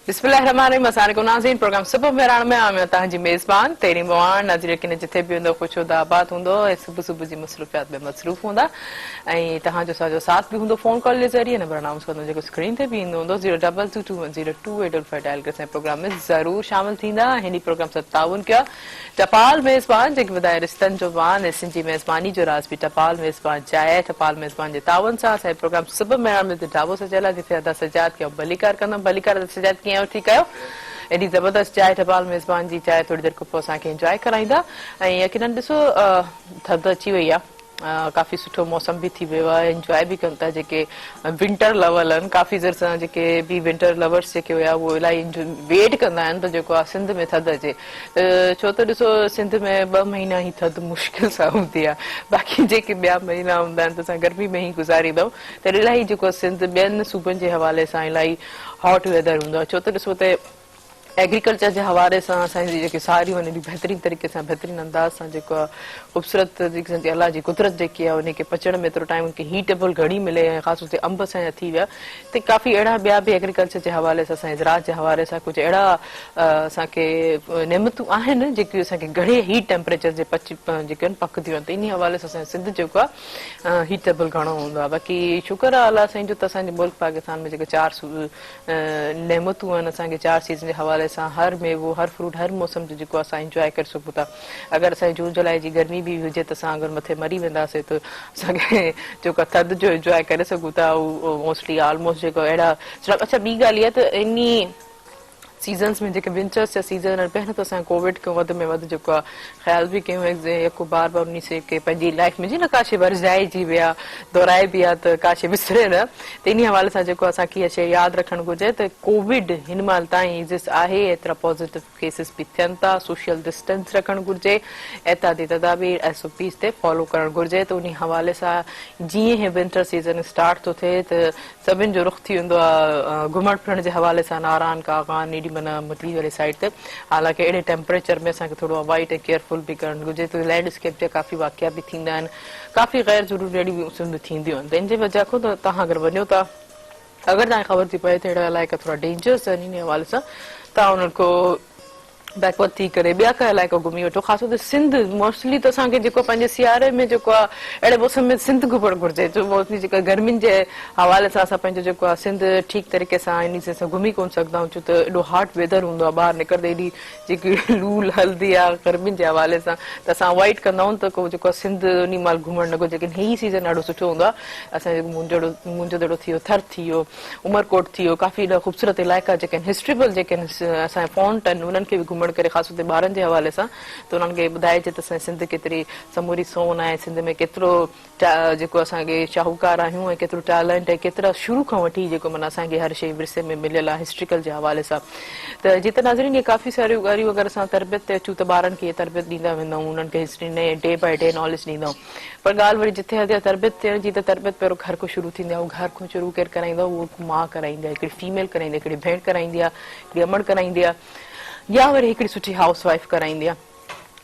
بسم الله الرحمٰن الرحيم السلام عليڪم ناظرين پروگرام صبح مهراڻ ۾ آئون توهان جي ميزبان تيري مواڻ ناظرين يقينن جٿي به هوندو خوش هوندا آباد هوندو ۽ صبح صبح جي مصروفيات ۾ مصروف هوندا ۽ توهان جو اسان جو ساٿ به هوندو فون ڪال جي ذريعي نمبر انائونس ڪندو جيڪو اسڪرين تي به ايندو هوندو zero double two two one zero two eight double five dial ڪري اسان جي پروگرام ۾ ضرور شامل ٿيندا ۽ هن پروگرام سان تعاون ڪيو ٽپال ميزبان جيڪي وڌائي رشتن جو مان ۽ سنڌ جي ميزباني جو راز به ٽپال ميزبان جاء آهي. ٽپال ميزبان جي تعاون سان اسان جو پروگرام صبح مهراڻ ۾ ڍاٻو سجيل آهي جتي ادا سجاد کي آئون ڀليڪار ڪندم. ڀليڪار ادا سجاد ڪيئن آهيو ٺيڪ آهيو؟ ايڏي زبردست چانهه ٽپال ميزبان جي چانهه ٿوري دير کان پوء اسان کي انجواء ڪرائيندا ۽ يقينن ڏسو ٿڌ اچي وئي آهي. ڪافي سٺو موسم به ٿي ويو آهي انجواء به ڪن ٿا جيڪي ونٽر لول آهن ڪافي زر سان جيڪي به ونٽر لورس جيڪي هيا اهو الاهي ويٽ ڪندا آهن ته جيڪو آهي سنڌ ۾ ٿڌ اچي ته ڇو ته ڏسو سنڌ ۾ ٻه مهينا هي ٿڌ مشڪل سان هوندي آهي باقي جيڪي ٻيا مهينا هوندا آهن ته اسان گرمي ۾ ئي گذاريندا آهيون ته الاهي جيڪو سنڌ ٻين صوبن جي حوالي سان الاهي هاٽ ويدر هوندو آهي ڇو ته ڏسو ته ايگريڪلچر جي حوالي سان اسان جي جيڪي ساريون آهن ايڏي بهترين طريقي سان بهترين انداز سان جيڪو آهي خوبصورت طريقي سان الله جي قدرت جيڪي آهي ان کي پچڻ ۾ ايترو ٽائيم ان کي هيٽ به گهڻي ملي ۽ خاص طور تي انب اسان جا ٿي ويا ته ڪافي اهڙا ٻيا به ايگريڪلچر جي حوالي سان اسان جي زراعت جي حوالي سان ڪجهه اهڙا اسان کي نعمتون آهن جيڪي اسان کي گهڻي هيٽ ٽيمپريچر جي پچ جيڪي آهن پڪديون آهن ته انهي حوالي سان اسان جي سنڌ جيڪو آهي هيٽ گهڻو هوندو آهي باقي شڪر آهي الله سائين جو ته اسان جي ملڪ پاڪستان ۾ جيڪي چار نعمتون آهن اسان کي چار سيزن جي حوالي سان هر ميوو هر فروٽ هر موسم جو جيڪو اسان انجواء ڪري سگهون ٿا اگر اسان جي جون جولاء جي گرمي به هجي ته اسان اگر مٿي مري وينداسي ته اسان کي جيڪو آهي ٿڌ جو انجواء ڪري سگهون ٿا اهو موسٽلي آلموسٽ جيڪو اهڙا اڇا ٻي ڳالهه اها ته انهي سيزنس ۾ جيڪي ونٽرس جا سيزن آهن پهريون ته اسان ڪووڊ کان وڌ ۾ وڌ جيڪو آهي خيال به ڪيون يڪو بار بار انهي شي کي پنهنجي لائف ۾ جي نه ڪا شي ورجائجي ويا دهرائبي آهي ته ڪا شي وسري نه ته انهي حوالي سان جيڪو اسان کي اها شيء ياد رکڻ گهرجي ته ڪووڊ هن مهل تائين ايگزسٽ آهي ايترا پازيٽو ڪيسز به ٿين ٿا سوشل ڊسٽنس رکڻ گهرجي احتياطي تدابير ايس او پيز تي فالو ڪرڻ گهرجي ته انهي حوالي سان جيئن هي ونٽر سيزن اسٽارٽ ٿو ٿئي ته سڀن جو رخ ٿي ويندو آهي گهمڻ ڦرڻ جي حوالي سان ناران ڪاغان ايڏي معنيٰ مٽلي واري سائيڊ تي حالانڪه اهڙي ٽيمپريچر ۾ اسان کي ٿورو اوائڊ ۽ ڪيئرفل به ڪرڻ گهرجي ته لينڊ اسڪيپ جا ڪافي واقعا به ٿيندا آهن ڪافي غير ضروري اهڙيون به اصول به ٿينديون آهن تنهن جي وجه کان ته توهان اگر وڃو ٿا اگر توهان کي خبر ٿي پئي ته اهڙا علائقا ٿورا ڊينجرس آهن انهي حوالي سان توهان انهن کان بيڪورڊ ٿي ڪري ٻيا ڪا علائقا گهمي وٺو خاص طور تي سنڌ موسٽلي ته اسان کي جيڪو پنهنجي سياري ۾ جيڪو آهي اهڙي موسم ۾ سنڌ گهمڻ گهرجي جو موسٽلي جيڪا گرمين جي حوالي سان اسان پنهنجو جيڪو آهي سنڌ ٺيڪ طريقي سان انهي سان گهمي ڪونه سگهندا آهيون ڇو ته ايڏو هاٽ ويدر هوندو آهي ٻاهر نڪرندي ايڏي جيڪي لو هلندي آ گرمين جي حوالي سان ته اسان اوائڊ ڪندا آهيون ته ڪو جيڪو آ سنڌ انهي مهل گهمڻ نه گهرجي ليڪن هي سيزن ڏاڍو سٺو هوندو آ اسان جيڪو موهن موهن جو دڙو ٿي ويو ٿر ٿي ويو عمرڪوٽ ٿي ويو ڪافي ايڏا خوبصورت علائقا جيڪي آهن هسٽريبل جيڪي آهن اسان جا فونٽ آهن انهن کي به گهمڻ ڪري خاص طور تي ٻارن جي حوالي سان ته انهن کي ٻڌائجي ته اسان جي سنڌ ڪيتري سموري سون آهي سنڌ ۾ ڪيترو جيڪو اسان کي شاهوڪار آهيون ۽ ڪيترو ٽيلنٽ ۽ ڪيترا شروع کان وٺي جيڪو معنيٰ اسان کي هر شيء ورثي ۾ مليل آهي هسٽريڪل جي حوالي سان ته جي ته ناظرين اهي ڪافي ساريون ڳالهيون اگر اسان تربيت تي اچون ته ٻارن کي تربيت ڏيندا ويندا آهيون انهن کي هسٽري نئين ڊي باء ڊي ناليج ڏيندا آهيون پر ڳالهه وري جٿي هلندي آهي تربيت ٿيڻ جي ته تربيت پهريون گهر کان شروع ٿيندي آهي اهو گهر کان شروع ڪير ڪرائيندو آهي اهو ماء ڪرائيندي آهي هڪڙي فيميل ڪرائيندي آهي هڪڙي ڀيڻ ڪرائيندي آهي هڪڙي امڙ ڪرائيندي آهي يا وري هڪڙي سٺي هائوس وائيف ڪرائيندي آهي.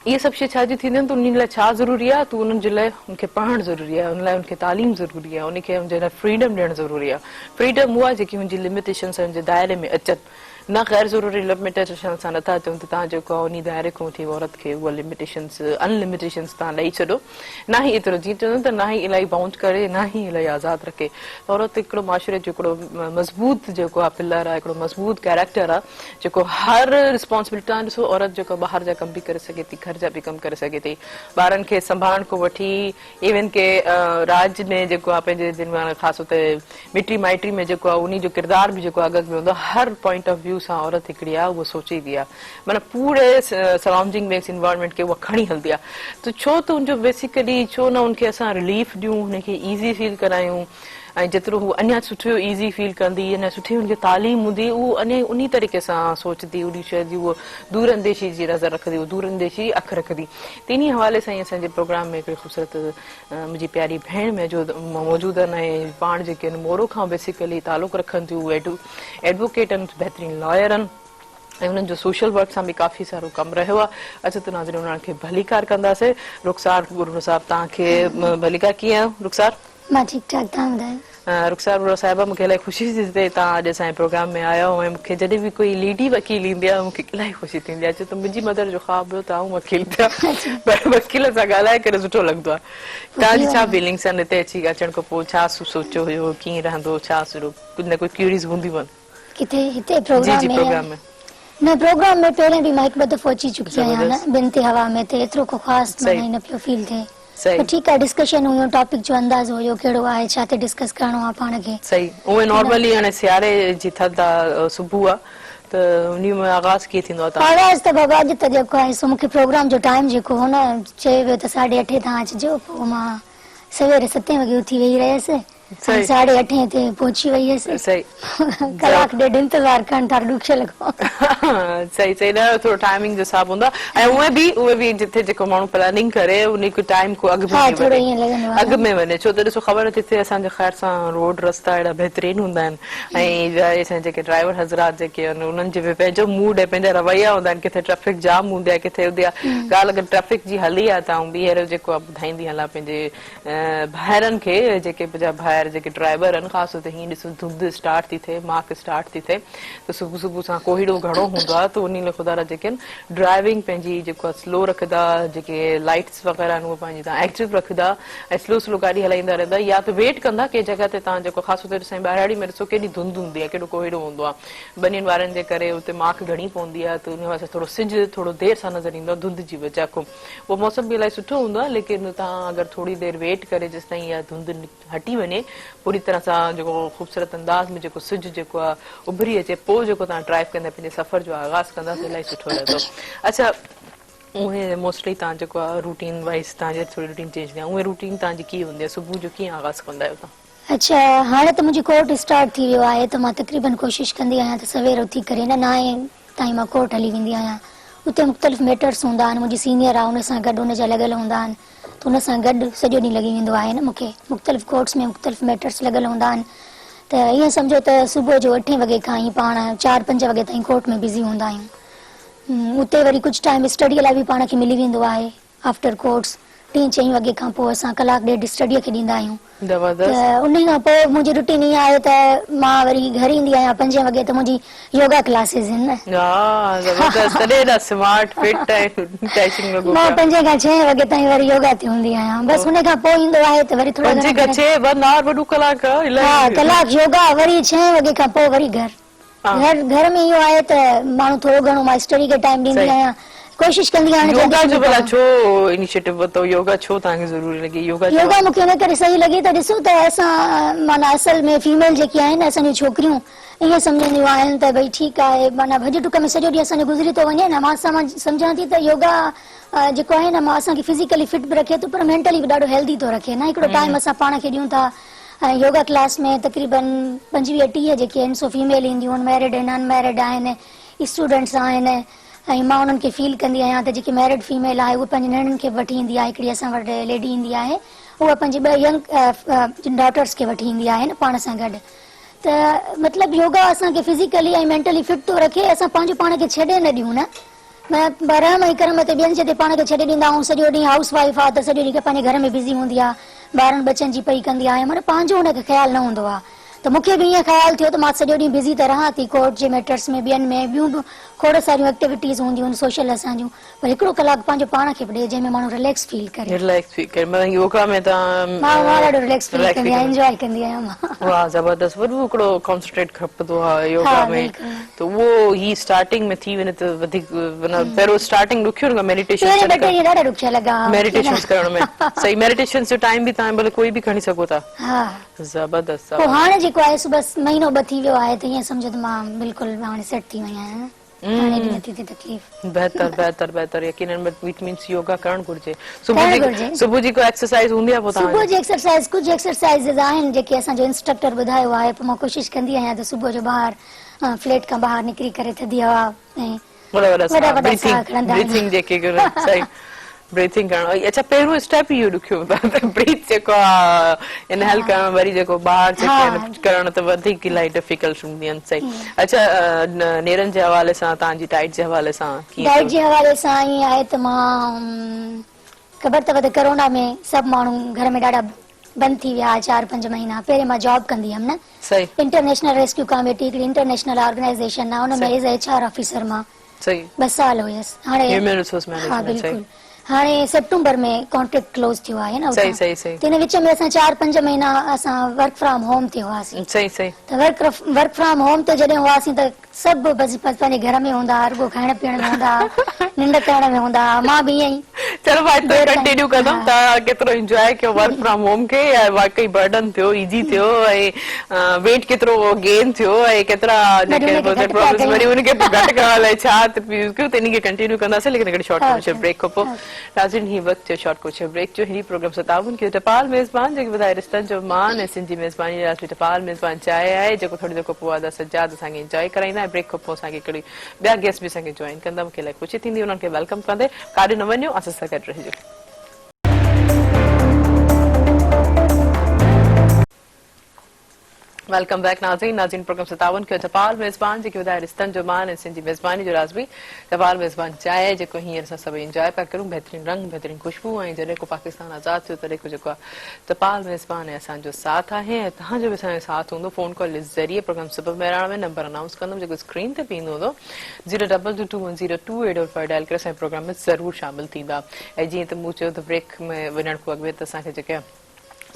اهي سڀ شيء ڇا جي ٿينديون آهن ته انهن لاء ڇا ضروري آهي ته انهن جي لاء ان کي پڙهڻ ضروري آهي ان لاء ان کي تعليم ضروري آهي ان کي ان جي لاء فريڊم ڏيڻ ضروري آهي فريڊم اها جيڪي ان جي لميٽيشنس ان جي دائري ۾ اچن نه غير ضروري لميٽيشن اسان نٿا چئون ته توهان جيڪو آهي انهي دائري کان وٺي عورت کي اها لميٽيشنس ان لميٽيشنس توهان ڏئي ڇڏو نه ئي ايترو جيئن چوندا آهن ته نه ئي الاهي بائونڊ ڪري نه ئي الاهي آزاد رکي عورت هڪڙو معاشري جو هڪڙو مضبوط جيڪو آهي پلر آهي هڪڙو مضبوط ڪيريڪٽر آهي جيڪو هر رسپانسبلٽي تان ڏسو عورت جيڪو ٻاهر جا ڪم به ڪري سگهي ٿي گهر جا به ڪم ڪري سگهي ٿي ٻارن کي سنڀالڻ کان وٺي ايون ڪي راڄ ۾ جيڪو آهي پنهنجي جن معنيٰ خاص طور تي مٽي مائٽي ۾ جيڪو آهي انهي جو ڪردار به جيڪو اڳ اڳ ۾ هوندو آهي هر پوائنٽ آف ويو سان عورت هڪڙي آهي اهو سوچيندي آهي معنيٰ پوري سرائونڊنگ ۾ انوائرمينٽ کي اها کڻي هلندي آهي ته ڇو ته ان جو بيسيڪلي ڇو نه ان کي اسان رليف ڏيون ان کي ايزي فيل ڪرايون ۽ جيترو هو اڃا سٺو ايزي فيل ڪندي اڃا سٺي هن کي تعليم هوندي اهو اڃا انهي طريقي سان سوچندي انهي شيء جي هوء دور انديشي جي نظر رکندي هوء دور انديشي جي اک رکندي ته انهي حوالي سان ئي اسان جي پروگرام ۾ هڪڙي خوبصورت منهنجي پياري ڀيڻ موجود موجود آهن ۽ پاڻ جيڪي آهن مورو کان بيسيڪلي تعلق رکن ٿيون هو ايڊووڪيٽ آهن بهترين لائر آهن ۽ انهن جو سوشل ورڪ سان به ڪافي سارو ڪم رهيو آهي اچو ته ناظرين انهن کي ڀليڪار ڪنداسين رخسار ڳرڻو صاحب توهان کي ڀليڪار ڪيئن آهيو رخسار. مان ٺيڪ ٺاڪ توهان ٻڌايو. رخسار ابڙو صاحبه مونکي الاهي خوشي ٿي ٿئي توهان اڄ اسان جي پروگرام ۾ آيا آهيو ۽ مونکي جڏهن به ڪوئي ليڊي وڪيل ايندي آهي مونکي الاهي خوشي ٿيندي آهي ڇو ته منهنجي مدر جو خواب هيو ته آئون وڪيل ٿيان پر وڪيل سان ڳالهائي ڪري سٺو لڳندو آهي توهان جي ڇا فيلنگس آهن هتي اچي اچڻ کان پوء ڇا سوچيو هيو ڪيئن رهندو ڇا سڄو ڪجهه نه ڪجهه ڪيوريز هونديون آهن. ڪٿي هتي پروگرام ۾ پروگرام ۾ نه پروگرام ۾ پهرين به مان هڪ ٻه دفعو اچي چڪي آهيان نه ٻين تي هوا ۾ ته ايترو ڪو خاص معنيٰ نه پيو فيل ٿئي پر ٺيڪ آهي ڊسڪشن هيون ٽاپڪ جو اندازو هيو ڪهڙو آهي ڇا تي ڊسڪس ڪرڻو آهي پاڻ کي. صحيح اونئن نارملي هاڻي سياري جي ٿڌ آ صبح آ ته انهي ۾ آغاز ڪيئن ٿيندو آ توهان جو. آغاز ته بابا اڄ ته جيڪو آهي سو مونکي پروگرام جو ٽائيم جيڪو هو نه چيو ويو ته ساڍي اٺين توهان اچجو پوء مان سوير ستين وڳي اٿي ويهي رهيس ۽ ساڍي اٺين تي پهچي وئي هيس. ڪلاڪ ڏيڍ انتظار ڪرڻ ڏاڍو ڏکيو لڳو. صحيح صحيح نه ٿورو ٽائمنگ جو حساب هوندو آهي ۽ اونئن به اونئن به جتي جيڪو ماڻهو پلاننگ ڪري انهي کي ٽائيم کان اڳ ۾ وڃي اڳ ۾ وڃي ڇو ته ڏسو خبر نٿي ٿئي اسان جي خير سان روڊ رستا اهڙا بهترين هوندا آهن ۽ اسان جيڪي ڊرائيور حضرات جيڪي آهن انهن جي به پنهنجو موڊ ۽ پنهنجا رويا هوندا آهن ڪٿي ٽريفڪ جام هوندي آهي ڪٿي هوندي آهي ڳالهه اگر ٽريفڪ جي هلي آهي ته آئون ٻيهر جيڪو آهي ٻڌائيندي هلان پنهنجي ڀائرن کي جيڪي منهنجا ڀائر جيڪي ڊرائيور آهن خاص طور تي هيئن ڏسو ڌنڌ اسٽارٽ ٿي ٿئي ماڪ اسٽارٽ ٿي ٿئي ته صبح صبح سان ڪوهيڙو گهڻو هوندو آهي ته انهي لاء خدا را جيڪي آهن ڊرائيونگ پنهنجي جيڪو آهي سلو رکندا جيڪي لائٽس وغيره آهن اهي پنهنجي تان ايڪٽو رکندا ۽ سلو سلو گاڏي هلائيندا رهندا يا ته ويٽ ڪندا ڪنهن جڳهه تي تان جيڪو خاص طور تي سائين ٻهراڙي ۾ ڏسو ڪيڏي ڌنڌ هوندي آهي ڪيڏو ڪوهيڙو هوندو آهي ٻنين وارن جي ڪري اتي ماڪ گهڻي پوندي آهي ته انهي واسطي ٿورو سج ٿورو دير سان نظر ايندو آهي ڌنڌ جي وجه کان اهو موسم به الاهي سٺو هوندو آهي ليڪن توهان اگر ٿوري دير ويٽ ڪري جيستائين اها ڌنڌ هٽي وڃي پوري طرح سان جيڪو خوبصورت انداز ۾ جيڪو سج جيڪو آهي اڀري اچي پوء جيڪو توهان ڊرائيو ڪندا پنهنجي سفر جو آغاز ڪندا ته الاهي سٺو رهندو اڇا اهي موسٽلي توهان جيڪو آهي روٽين وائز توهان جي ٿوري روٽين چينج ٿيندي آهي اهي روٽين توهان جي ڪيئن هوندي آهي صبح جو ڪيئن آغاز ڪندا آهيو توهان؟ اڇا هاڻي ته منهنجي ڪورٽ اسٽارٽ ٿي ويو آهي ته مان تقريبن ڪوشش ڪندي آهيان ته سوير اٿي ڪري نه نائين تائين مان ڪورٽ هلي ويندي آهيان اتي مختلف ميٽرس هوندا آهن منهنجي سينيئر آهي ان سان گڏ ان جا لڳل هوندا آهن ته ان سان گڏ سڄو ڏينهن لڳي ويندو آهي نه مون کي مختلف ڪورٽس ۾ مختلف ميٽرس لڳل هوندا آهن ته ائين سمجهو ته صبح جو اٺين وڳي کان ئي پاڻ چار پنج وڳي تائين ڪورٽ ۾ بزي هوندا آهيون اتي وري ڪجهه ٽائيم اسٽڊي لاء به پاڻ کي ملي ويندو آهي آفٽر ڪورٽس ٽين چئين وڳي کان پوء اسان ڪلاڪ ڏيڍ اسٽڊيء کي ڏيندا آهيون ته انهي کان پوء منهنجي روٽين ائين آهي ته مان وري گهر ايندي آهيان پنجين وڳي ته منهنجي يوگا ڪلاسز آهن نه. واهه زبردست تڏهن ايڏا سمارٽ فٽ ۽ ڊيشنگ لڳو مان پنجين کان ڇهين وڳي تائين وري يوگا تي هوندي آهيان بس انهي کان پوء ايندو آهي ته وري ٿورو پنجين کان ڇهين ون آور وڏو ڪلاڪ آهي الائي ها ڪلاڪ يوگا وري ڇهين وڳي کان پوء وري گهر. گهر گهر ۾ اهو آهي ته ماڻهو ٿورو گهڻو مان اسٽڊي کي ٽائيم ڏيندي آهيان ڪوشش ڪندي آهيان يوگا جو ڀلا ڇو انيشيٽو ورتو يوگا ڇو توهان کي ضروري لڳي يوگا يوگا مون کي ان ڪري صحيح لڳي ته ڏسو ته اسان معنيٰ اصل ۾ فيميل جيڪي آهن اسان جون ڇوڪريون ائين سمجهنديون آهن ته ڀئي ٺيڪ آهي معنيٰ ڀڄ ڊڪ ۾ سڄو ڏينهن اسان جو گذري ٿو وڃي نه مان سمجهان ٿي ته يوگا جيڪو آهي نه مان اسان کي فزيڪلي فٽ به رکي ٿو پر مينٽلي به ڏاڍو هيلدي ٿو رکي نه هڪڙو ٽائيم اسان پاڻ کي ڏيون ٿا ۽ يوگا ڪلاس ۾ تقريبن پنجويهه ٽيهه جيڪي آهن سو فيميل اينديون آهن ميرڊ آهن ان ميرڊ آهن اسٽوڊنٽس آهن ۽ مان انهن کي فيل ڪندي آهيان ته جيڪي ميرڊ فيميل آهي اهي پنهنجي نياڻين کي به وٺي ايندي آهي هڪڙي اسان وٽ ليڊي ايندي آهي اها پنهنجي ٻه ينگ ڊاٽرس کي وٺي ايندي آهي نه پاڻ سان گڏ ته مطلب يوگا اسان کي فزيڪلي ۽ مينٽلي فٽ ٿو رکي اسان پنهنجو پاڻ کي ڇڏي نه ڏيون نه رحم ۽ ڪرم تي ٻين جي تي پاڻ کي ڇڏي ڏيندا آهيون سڄو ڏينهن هائوس وائيف آ ته سڄو ڏينهن پنهنجي گهر ۾ بزي هوندي آ ٻارن ٻچن جي پئي ڪندي آ ۽ معنيٰ پنهنجو هن کي خيال نه هوندو آ ته مون کي به ائين خيال ٿيو ته مان سڄو ڏينهن بزي ته رهان ٿي ڪورٽ جي ميٽرس ۾ ٻين ۾ ٻيون به کوڙ ساريون ايڪٽيوٽيز هونديون آهن سوشل اسان جون پر هڪڙو ڪلاڪ پنهنجو پاڻ کي به ڏي جنهن ۾ ماڻهو رليڪس فيل ڪري. رليڪس فيل ڪري معنيٰ يوگا ۾ توهان مان ڏاڍو رليڪس فيل ڪندي آهيان انجواء ڪندي آهيان مان. واهه زبردست وڏو هڪڙو ڪانسنٽريٽ کپندو آهي يوگا ۾ ته اهو هي اسٽارٽنگ ۾ ٿي وڃي ته وڌيڪ معنيٰ پهريون اسٽارٽنگ ڏکيو لڳو ميڊيٽيشن پهرين ٻه ٽي ڏينهن ڏاڍا ڏکيا لڳا ميڊيٽيشن ڪرڻ ۾ صحيح ميڊيٽيشن جو ٽائيم به توهان ڀلي ڪوئي به کڻي سگهو ٿا ها زبردست پوء هاڻي جيڪو آهي سو بس مهينو ٻه ٿي ويو آهي ته ائين سمجهو ته مان بلڪل هاڻي سيٽ ٿي وئي آهيان هاڻي ايڏي نٿي ٿئي تڪليف. بهتر بهتر بهتر يقينن it means yoga ڪرڻ گهرجي صبح جي صبح جي ڪو ايڪسرسائز هوندي آهي پوء توهان صبح جي ايڪسرسائز ڪجهه ايڪسرسائزز آهن جيڪي اسان جو انسٽرڪٽر ٻڌايو آهي پوء مان ڪوشش ڪندي آهيان ته صبح جو ٻاهر فليٽ کان ٻاهر نڪري ڪري ٿڌي هوا ۽ وڏا وڏا ساهه بريٿنگ بريٿنگ جيڪي صحيح بريٿنگ ڪرڻ اڇا پهريون اسٽيپ ئي اهو ڏکيو هوندو آهي ته بريٿ جيڪو آهي انهيل ڪرڻ وري جيڪو ٻاهر جيڪي ڪرڻ ته وڌيڪ الاهي ڊفيڪلٽ هوندي آهن صحيح اڇا نيرن جي حوالي سان توهان جي ڊائيٽ جي حوالي سان ڪيئن ڊائيٽ جي حوالي سان ائين آهي ته مان خبر اٿو ته ڪرونا ۾ سڀ ماڻهو گهر ۾ ڏاڍا بند ٿي ويا 4 5 مهينا پهرين مان جاب ڪندي هيم نه صحيح انٽرنيشنل ريسڪيو ڪاميٽي هڪڙي انٽرنيشنل آرگنائيزيشن آ ان ۾ ايز ايڇ آر آفيسر مان صحيح 2 سال هيس هاڻي هيومن ريسورس ها مينيجمينٽ صحيح بلڪل هاڻي سيپٽمبر ۾ ڪانٽريڪٽ ڪلوز ٿيو آهي نه صحيح اتان صحيح صحيح ته ان وچ ۾ اسان 4 5 مهينا اسان ورڪ فرام هوم تي هئاسين صحيح صحيح ته ورڪ فرام هوم تي جڏهن هئاسين ته سڀ بس پنهنجي گهر ۾ هوندا ها رڳو کائڻ پيئڻ ۾ هوندا ها ننڊ ڪرڻ ۾ هوندا ها مان به ائين ئي چلو مان اتي دير تائين ڪنٽينيو ڪندم ها توهان ڪيترو انجواء ڪيو ورڪ فرام هوم کي يا واقعي برڊن ٿيو ايزي ٿيو ۽ ويٽ ڪيترو گين ٿيو ۽ ڪيترا وري جيڪي ان کي گهٽ پيا پرابلمز وري ڪيون ان کي گهٽ ڪرڻ لاء ڇا يوز ڪيو ته ان کي ڪنٽينيو ڪنداسين ليڪن هڪڙي شارٽ ڪمرشل اوڪي بريڪ کان پوء ناظرين هي وقت ٿيو شارٽ ڪمرشل بريڪ جو هي پروگرام سان تعاون ڪيو ٽپال ميزبان جيڪي ٻڌائي رشتن جو مان ۽ سنڌ جي ميزباني جي راسي ٽپال ميزبان چاهي آهي جيڪو ٿوري دير کان پوء ادا سجاد اسان کي انجوائي ڪرائيندا ۽ بريڪ کان پوء اسان کي هڪڙي ٻيا گيسٽ به اسان کي جوائن ڪندا مون کي الائي خوشي ٿيندي انهن کي welcome ڪندي ڪاڏي نه وڃو اسان سان گڏ رهجو. Welcome back ناظرين ناظرين پروگرام سان تعاون ڪيو ٽپال ميزبان جيڪي وڌائي رشتن جو مان ۽ سنڌ جي ميزباني جو راز به ٽپال ميزبان چاهي جيڪو هينئر اسان سڀئي انجواء پيا ڪريون بهترين رنگ بهترين خوشبو ۽ جڏهن ڪو پاڪستان آزاد ٿيو تڏهن ڪو جيڪو آهي ٽپال ميزبان ۽ اسان جو ساٿ آهي ۽ توهان جو به اسان جو ساٿ هوندو فون ڪال جي ذريعي پروگرام صبح مهراڻ ۾ نمبر انائونس ڪندم جيڪو اسڪرين تي به ايندو هوندو zero double two two one zero two eight double five dial ڪري اسان جي پروگرام ۾ ضرور شامل ٿيندا ۽ جيئن ته مون چيو ته بريڪ ۾ وڃڻ کان اڳ ۾ ته اسان کي جيڪي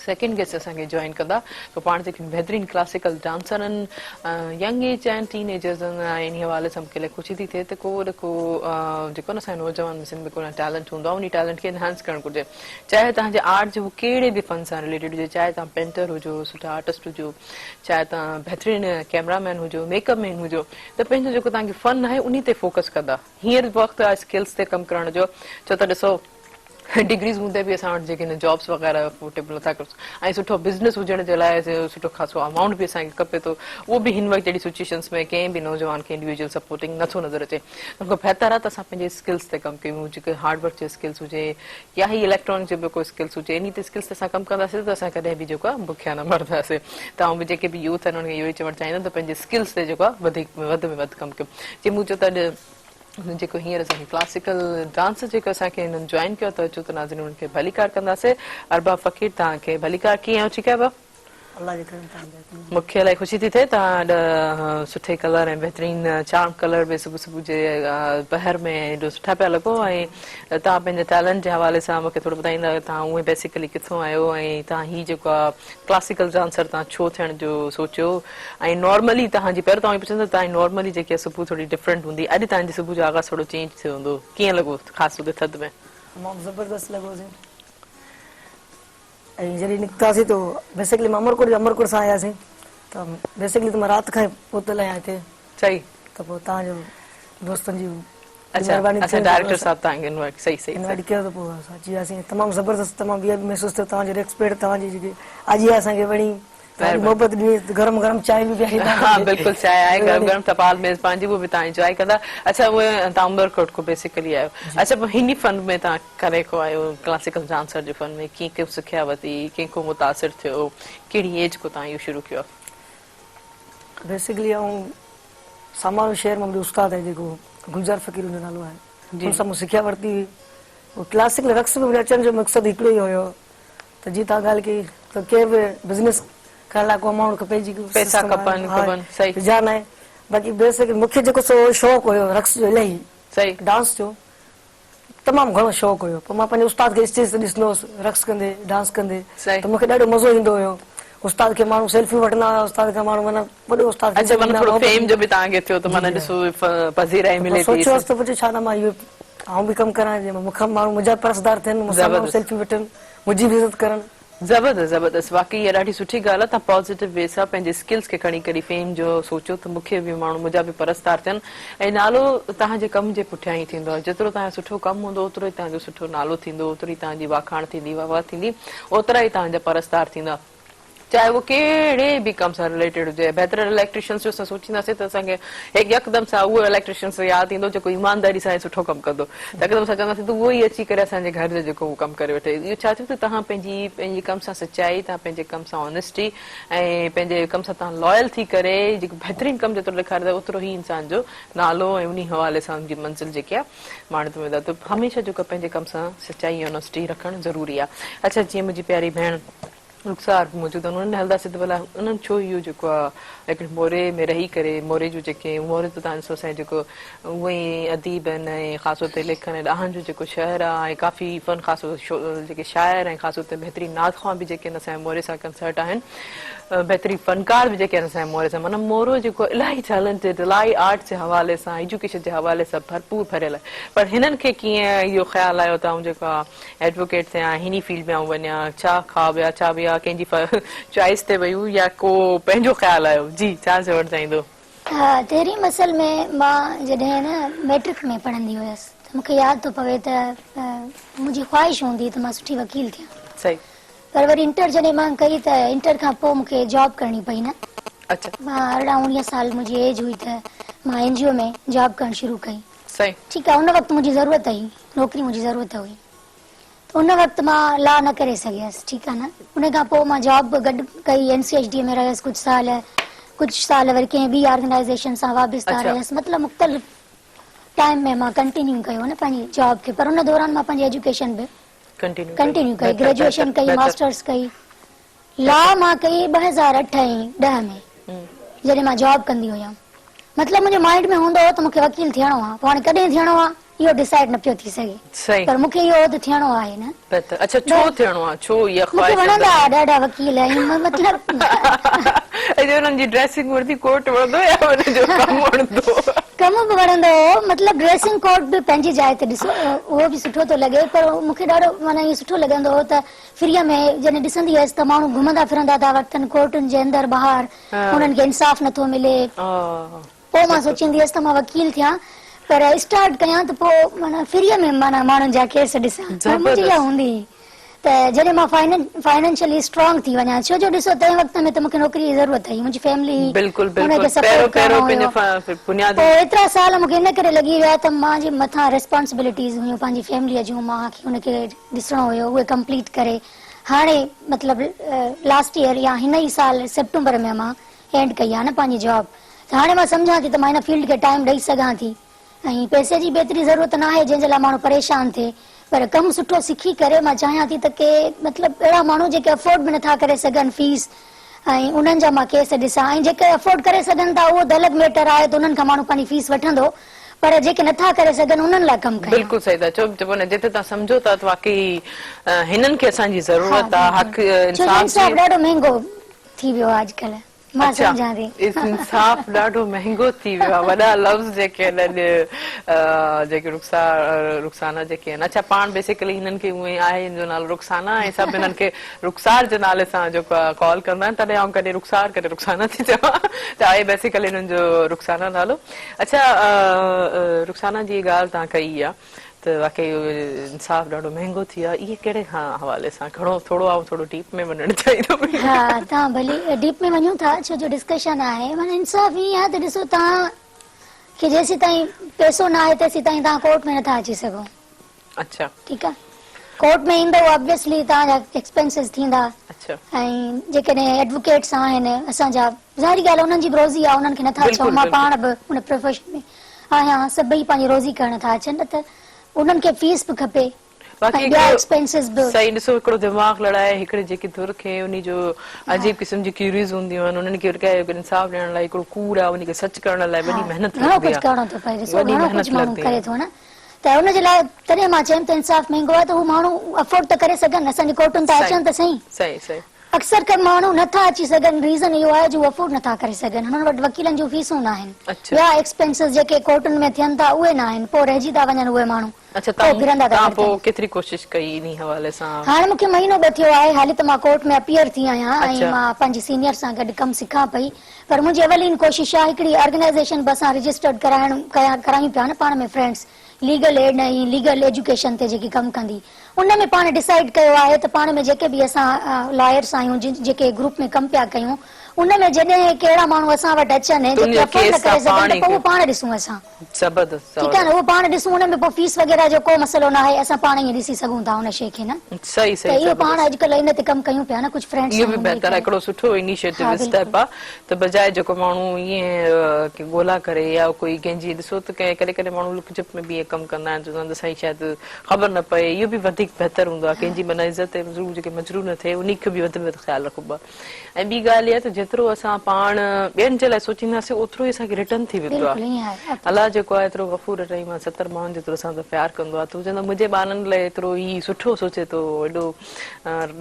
سيڪنڊ گيسٽ اسان کي جوائن ڪندا ته پاڻ جيڪي بهترين ڪلاسيڪل ڊانسر آهن ينگ ايج آهن ٽين ايجرز آهن ۽ انهي حوالي سان مونکي الائي خوشي ٿي ٿئي ته ڪو نه ڪو جيڪو نه اسان جي نوجوان ۾ سنڌ ۾ ڪو نه ٽيلنٽ هوندو آهي انهي ٽيلنٽ کي انهانس ڪرڻ گهرجي چاهي توهان جي آرٽ جو ڪهڙي به فن سان رليٽيڊ هجي چاهي توهان پينٽر هجو سٺا آرٽسٽ هجو چاهي توهان بهترين ڪيمرا مين هجو ميڪ اپ مين هجو ته پنهنجو جيڪو توهان کي فن آهي انهي تي فوڪس ڪندا هينئر وقت آهي اسڪلس تي ڪم ڪرڻ جو ڇو ته ڏسو ڊگريز هوندي به اسان وٽ جيڪي جابس وغيره افورڊيبل نٿا ڪري سگهون ۽ سٺو بزنس هجڻ جي لاء سٺو خاصو امائونٽ به اسان کي کپي ٿو اهو به هن وقت جهڙي سچويشنس ۾ ڪنهن به نوجوان کي انڊيويجوئل سپورٽنگ نٿو نظر اچي ان کان بهتر آهي ته اسان پنهنجي اسڪلس تي ڪم ڪيون جيڪي هارڊ ورڪ جي اسڪلس هجي يا هي اليڪٽرانڪ جو به ڪو اسڪلس هجي انهي تي اسڪلس تي اسان ڪم ڪنداسين ته اسان ڪڏهن به جيڪو آهي بکيا نه مرنداسين ته آئون به جيڪي به يوٿ آهن انهن کي اهو ئي چوڻ چاهيندم ته پنهنجي اسڪلس تي جيڪو آهي وڌيڪ وڌ ۾ وڌ ڪم ڪيو جي مون چيو ته اڄ جيڪو هينئر اسان کي ڪلاسيڪل ڊانس جيڪو اسان کي هنن جوائن ڪيو ته اچو ته ناظرين انهن کي ڀليڪار ڪنداسين ارباب فقير توهان کي ڀليڪار ڪيئن آهيو ٺيڪ آهيو ڀاء الله جي ڪرم تان بهترين مون کي الائي خوشي ٿي ٿئي توهان اڄ سٺي ڪلر ۽ بهترين چارم ڪلر به صبح صبح جي بهر ۾ ايڏو سٺا پيا لڳو ۽ توهان پنهنجي ٽيلنٽ جي حوالي سان مون کي ٿورو ٻڌائيندا توهان اونئن بيسيڪلي ڪٿون آهيو ۽ توهان هي جيڪو آهي ڪلاسيڪل ڊانسر توهان ڇو ٿيڻ جو سوچيو ۽ نارملي توهان جي پهريون ته آئون پڇندس توهان جي نارملي جيڪي آهي صبح ٿوري ڊفرنٽ هوندي اڄ توهان جي صبح جو آغاز ٿورو چينج ٿيو هوندو ڪيئن لڳو خاص طور تي ٿڌ ۾؟ تمام زبردست لڳو سين ۽ جڏهن نڪتاسين ته بيسڪلي مان امرڪوٽ جو امرڪوٽ سان آياسين ته بيسڪلي ته مان رات کان ئي پهتل آهيان هتي صحيح ته پوء توهان جو دوستن جي اچها مهرباني اچها ڊائريڪٽر صاحب توهان کي انوائٽ صحيح صحيح انوائٽ ڪيو ته پوء اسان اچي وياسين تمام زبردست تمام وي آء پي محسوس ٿيو توهان جو ريسپيڪٽ توهان جي جيڪي اڄ اها اسان کي وڻي توهان محبت ڏني گرم گرم چانهه به پياري ها بلڪل چانهه آهي گرم گرم ٽپال ميزبان جي اهو به توهان انجواء ڪندا اڇا اهي توهان عمرڪوٽ کان بيسيڪلي آهيو اڇا پوء هن فن ۾ توهان ڪڏهن کان آهيو ڪلاسيڪل ڊانسر جي فن ۾ ڪيئن ڪيئن سکيا ورتي ڪنهن کان متاثر ٿيو ڪهڙي ايج کان توهان اهو شروع ڪيو بيسيڪلي آئون سامارو شهر مان منهنجو استاد آهي جيڪو گلزار فقير ان جو نالو آهي ان سان مون سکيا ورتي هئي پوء ڪلاسيڪل رقص ۾ منهنجي اچڻ جو مقصد هڪڙو ئي هيو ته جي توهان ڳالهه ڪئي ته ڪنهن به بزنس ڪرڻ لاء ڪو امائونٽ کپي جي پئسا کپن کپن صحيح جان آهي باقي بيسڪ مون کي جيڪو سو شوق هيو رقص جو الاهي صحيح ڊانس جو تمام گهڻو شوق هيو پوء مان پنهنجي استاد کي اسٽيج تي ڏسندو هوس رقص ڪندي ڊانس ڪندي ته مون کي ڏاڍو مزو ايندو هيو استاد کي ماڻهو سيلفيون وٺندا هيا استاد کان ماڻهو معنيٰ وڏو استاد اڇا معنيٰ ٿورو فيم جو به توهان کي ٿيو ته معنيٰ ڏسو پذيرائي ملي ٿي سوچيو هوس ته پوء ڇا نه مان اهو آئون به ڪم ڪران جيئن مون کان ماڻهو منهنجا پرستار ٿين مون سان ماڻهو سيلفيون وٺن منهنجي به عزت ڪرن. زبردست زبردست واقعي اها ڏاڍي سٺي ڳالهه آهي توهان پازيٽو وي سان پنهنجي اسڪلز کي کڻي ڪري فيم جو سوچيو ته مون کي به ماڻهو منهنجا به پرستار ٿين ۽ نالو توهان جي ڪم جي پٺيان ئي ٿيندو آهي جيترو توهان جو سٺو ڪم هوندو اوترو ئي توهان جو سٺو نالو ٿيندو اوتري ئي توهان جي واکاڻ ٿيندي واهه واهه ٿيندي اوترا ئي توهان جا پرستار ٿيندا چاهي اهو ڪهڙي به ڪم سان رليٽيڊ هجي بهتر اليڪٽريشنس جو اسان سوچينداسين ته اسان کي هڪ يڪدم سان اهو اليڪٽريشنس ياد ايندو جيڪو ايمانداري سان سٺو ڪم ڪندو ته يڪدم اسان چونداسين ته اهو ئي اچي ڪري اسان جي گهر جو جيڪو هو ڪم ڪري وٺي اهو ڇا ٿيو ته توهان پنهنجي پنهنجي ڪم سان سچائي توهان پنهنجي ڪم سان آنيسٽي ۽ پنهنجي ڪم سان توهان لائل ٿي ڪري جيڪو بهترين ڪم جيترو ڏيکاريندا اوترو ئي انسان جو نالو ۽ انهي حوالي سان ان جي منزل جيڪي آهي ماڻهو ويندا ته هميشه جيڪو پنهنجي ڪم سان سچائي آنيسٽي رکڻ ضروري آهي اڇا جيئن منهنجي پياري ڀيڻ. رخسار به موجود آهن انهن ڏي هلنداسين ته ڀلا انهن ڇو اهو جيڪو آهي هڪڙي موري ۾ رهي ڪري موري جو جيڪي موري ته تهان ڏسو اسان جي جيڪو اونئن ئي اديب آهن ۽ خاص طور تي ليکڪن ۽ ڏاهن جو جيڪو شهر آهي ۽ ڪافي فن خاص طور جيڪي شاعر ۽ خاص طور تي بهترين نعت خوان به جيڪي آهن اسان جي موري سان ڪنسرٽ آهن بهترين فنڪار به جيڪي آهن اسان جي موري سان معنيٰ مورو جيڪو الاهي ٽيلنٽيڊ الاهي آرٽ جي حوالي سان ايجوڪيشن جي حوالي سان ڀرپور ڀريل آهي پر هنن کي ڪيئن اهو خيال آيو ته آئون جيڪو آهي ايڊووڪيٽ ٿيان هن ئي فيلڊ ۾ آئون وڃان ڇا خواب يا ڇا يا ڪنهن جي چوائس تي ويون يا ڪو پنهنجو خيال آيو جي ڇا چوڻ چاهيندو. ها تحريم اصل ۾ مان جڏهن نه ميٽرڪ ۾ پڙهندي هيس ته مونکي ياد ٿو پوي ته منهنجي خواهش هوندي ته مان سٺي وڪيل ٿيان صحيح پر وري انٽر جڏهن مان ڪئي ته انٽر کان پوء مونکي جاب ڪرڻي پئي نه اڇا مان 18 19 سال منهنجي ايج هئي ته مان اين جي او ۾ جاب ڪرڻ شروع ڪئي صحيح. ٺيڪ آ ان وقت منهنجي ضرورت هئي نوڪري منهنجي ضرورت هئي ته ان وقت مان لا نه ڪري سگهيس ٺيڪ آ نه ان کان پوء مان جاب به گڏ ڪئي اين سي ايڇ ڊي ۾ رهيس ڪجهه سال ڪجهه سال وري ڪنهن ٻي آرگنائيزيشن سان وابسته رهيس مطلب مختلف ٽائيم ۾ مان ڪنٽينيو ڪيو نه پنهنجي جاب کي پر ان دوران مان پنهنجي ايجوڪيشن به ڪنٽينيو ڪئي گريجوئيشن ڪئي ماسٽرس ڪئي لا مان ڪئي 2008 ۽ 10 ۾ جڏهن مان جاب ڪندي هيم مطلب منهنجي مائنڊ ۾ هوندو هو ته مونکي وڪيل ٿيڻو آهي پوء هاڻي ڪڏهن ٿيڻو آهي اهو ڊسائيڊ نه پيو ٿي سگهي پر مونکي اهو هو ته ٿيڻو آهي نه بهتر اڇا ڇو ٿيڻو آهي ڇو اها خواهش مونکي وڻندا هئا ڏاڍا وڪيل ۽ مطلب اڄ انهن جي ڊريسنگ وڻندي ڪوٽ وڻندو يا انهن جو ڪم وڻندو ڪم به وڻندو هو مطلب ڊريسنگ ڪوٽ به پنهنجي جاء تي ڏسو اهو به سٺو ٿو لڳي پر مونکي ڏاڍو معنيٰ ائين سٺو لڳندو هو ته فريء ۾ جڏهن ڏسندي هيس ته ماڻهو گهمندا ڦرندا ٿا وتن ڪورٽن جي اندر ٻاهر انهن کي انصاف نٿو ملي. پوء مان سوچيندي هيس ته مان وڪيل ٿيان پر اسٽارٽ ڪيان ته پوء معنيٰ فريء ۾ معنيٰ ماڻهن جا ڪيس ڏسان. منهنجي اها هوندي هئي ته جڏهن مان فائنينشلي اسٽرانگ ٿي وڃان ڇو جو ڏسو تنهن وقت ۾ ته مون کي نوڪري جي ضرورت هئي منهنجي فيملي هئي ان کي سپورٽ ڪرڻو هيو. پوء ايترا سال مون کي ان ڪري لڳي ويا ته منهنجي مٿان ريسپانسبلٽيز هيون پنهنجي فيمليء جون مان کي ان کي ڏسڻو هيو اهي ڪمپليٽ ڪري هاڻي مطلب لاسٽ ايئر يا هن ئي سال سيپٽمبر ۾ مان اينڊ ڪئي آهي نه پنهنجي جاب ته هاڻي مان سمجهان ٿي ته مان هن فيلڊ کي ٽائيم ڏئي سگهان ٿي ۽ پئسي جي به ايتري ضرورت نه آهي جنهن جي لاء ماڻهو پريشان ٿئي پر ڪم سٺو سکي ڪري مان چاهيان ٿي ته ڪي مطلب اهڙا ماڻهو جيڪي افورڊ به نٿا ڪري سگهن فيس ۽ انهن جا مان ڪيس ڏسان ۽ جيڪي افورڊ ڪري سگهن ٿا اهو ته الڳ ميٽر آهي ته انهن کان ماڻهو پنهنجي فيس وٺندو پر جيڪي نٿا ڪري سگهن انهن لاء ڪم ڪيان. بلڪل صحيح ٿا چئو چئبو نه جتي توهان سمجهو ٿا ته واقعي هنن کي اسان جي ضرورت آ حق ڇو جو انصاف ڏاڍو مهنگو ٿي ويو آ اڄڪلهه مان سمجهان ٿي. انصاف ڏاڍو مهنگو ٿي ويو آ وڏا لفظ جيڪي آهن اڄ جيڪي رخسار رخسانه جيڪي آهن اڇا پاڻ بيسيڪلي هنن کي اونئن ئي آهي هن جو نالو رخسانه ۽ سڀ هنن کي رخسار جي نالي سان جو ڪال ڪندا آهن تڏهن آئون ڪڏهن رخسار ڪڏهن رخسانه ٿي چوان ته آهي بيسيڪلي هنن جو رخسانه نالو. اڇا رخسانه جي ڳالهه توهان ڪئي آ ته واقعي انصاف ڏاڍو مهنگو ٿي ويو آ اهي ڪهڙي حوالي سان گهڻو ٿورو آئون ٿورو ڊيپ ۾ وڃڻ چاهيندم. ها توهان ڀلي ڊيپ ۾ وڃون ٿا ڇو جو ڊسڪشن آهي معنيٰ انصاف ائين آ ته ڏسو توهان کي جيسيتائين پئسو نه آهي تيسيتائين توهان ڪورٽ ۾ نٿا اچي سگهو. اڇا. ٺيڪ آ ڪورٽ ۾ ايندؤ آبويسلي توهان جا ايڪسپينسز ٿيندا اڇا. ۽ جيڪڏهن ايڊووڪيٽس آهن اسان جا ظاهري ڳالهه انهن جي به روزي آ انهن کي نٿا چئون مان پاڻ به ان پروفيشن ۾ آهيان سڀئي پنهنجي روزي ڪرڻ ٿا اچن نه ته انهن کي فيس به کپي ۽ ٻيا ايڪسپينسز به. صحيح ڏسو هڪڙو دماغ لڙائي هڪڙي جيڪي ڌر کي انهي جو عجيب قسم جي ڪيوريز هونديون آهن انهن کي انصاف ڏيڻ لاء هڪڙو ڪوڙ آ انهي کي سچ ڪرڻ لاء وڏي محنت لڳندي آ گهڻو ڪجهه ڪرڻو ٿو پئي ڏسو گهڻو ڪجهه ماڻهو ڪري ٿو نه ته ان جي لاء تڏهن مان چيم ته انصاف مهنگو آهي ته هو ماڻهو افورڊ ته ڪري سگهن اسان جي ڪورٽن تان اچن ته سهي. صحيح صحيح. اڪثر ڪر ماڻهو نه ٿا اچي سگهن ريزن اهو آهي جو هو افورڊ نه ٿا ڪري سگهن هنن وٽ وڪيلن جون فيسون نه آهن ٻيا ايڪسپينسز جيڪي ڪورٽن ۾ ٿين ٿا اهي نه آهن پوء رهجي ٿا وڃن اهي ماڻهو اڇا پوء ڦرندا ٿا توهان پوء ڪيتري ڪوشش ڪئي انهي حوالي سان؟ هاڻ مون کي مهينو ٻه ٿيو آهي حالي ته مان ڪورٽ ۾ اپيئر ٿي آهيان ۽ مان پنهنجي سينيئر سان گڏ ڪم سکان پئي پر منهنجي اولين ڪوشش آهي هڪڙي آرگنائيزيشن به اسان رجسٽرڊ ڪرائڻ ڪرايون پيا نه پاڻ ۾ friends legal aid ۽ legal education تي جيڪي ڪم ڪندي ان ۾ پاڻ ڊسائيڊ ڪيو آهي ته پاڻ ۾ جيڪي به اسان لائرس آهيون جيڪي گروپ ۾ ڪم پيا ڪيون ان ۾ جڏهن ڪهڙا ماڻهو اسان وٽ اچن جيڪي افورڊ نه ڪري سگهن ته پوء اهو پاڻ ڏسون اسان. زبردست ٺيڪ آهي نه اهو پاڻ ڏسون ان ۾ پوء فيس وغيره جو ڪو مسئلو نه آهي اسان پاڻ ائين ڏسي سگهون ٿا ان شيء کي نه صحيح ته صحيح اهو پاڻ زبردست اڄڪلهه ان تي ڪم ڪيون پيا نه ڪجهه فرينڊس اهو به آهيون ملي بهتر آهي ڪري هڪڙو سٺو انيشيٽو ها اسٽيپ بلڪل آهي ته بجاء جيڪو ماڻهو ائين ڪي ڳولا ڪري يا ڪوئي ڪنهن جي ڏسو ته ڪنهن ڪڏهن ڪڏهن ماڻهو لڪ ڇپ ۾ به ائين ڪم ڪندا آهن چوندا آهن ته سائين شايد خبر نه پئي اهو به وڌيڪ بهتر هوندو آهي ڪنهن جي معنيٰ عزت ۽ روح جيڪي مجروح نه ٿئي انهي کي به وڌ ۾ وڌ خيال رکبو آهي ۽ ٻي ڳالهه اها ته جيترو اسان پاڻ ٻين جي لاء سوچينداسين اوترو ئي اسان کي ريٽرن ٿي ويندو بلڪل آهي. ائين آهي. الله جيڪو آهي ايترو غفور رحيم آهي ستر ماڻهن جيترو اسان سان پيار ڪندو آهي ته هو چوندو آهي منهنجي ٻانهن لاء ايترو ئي سٺو سوچي ٿو ايڏو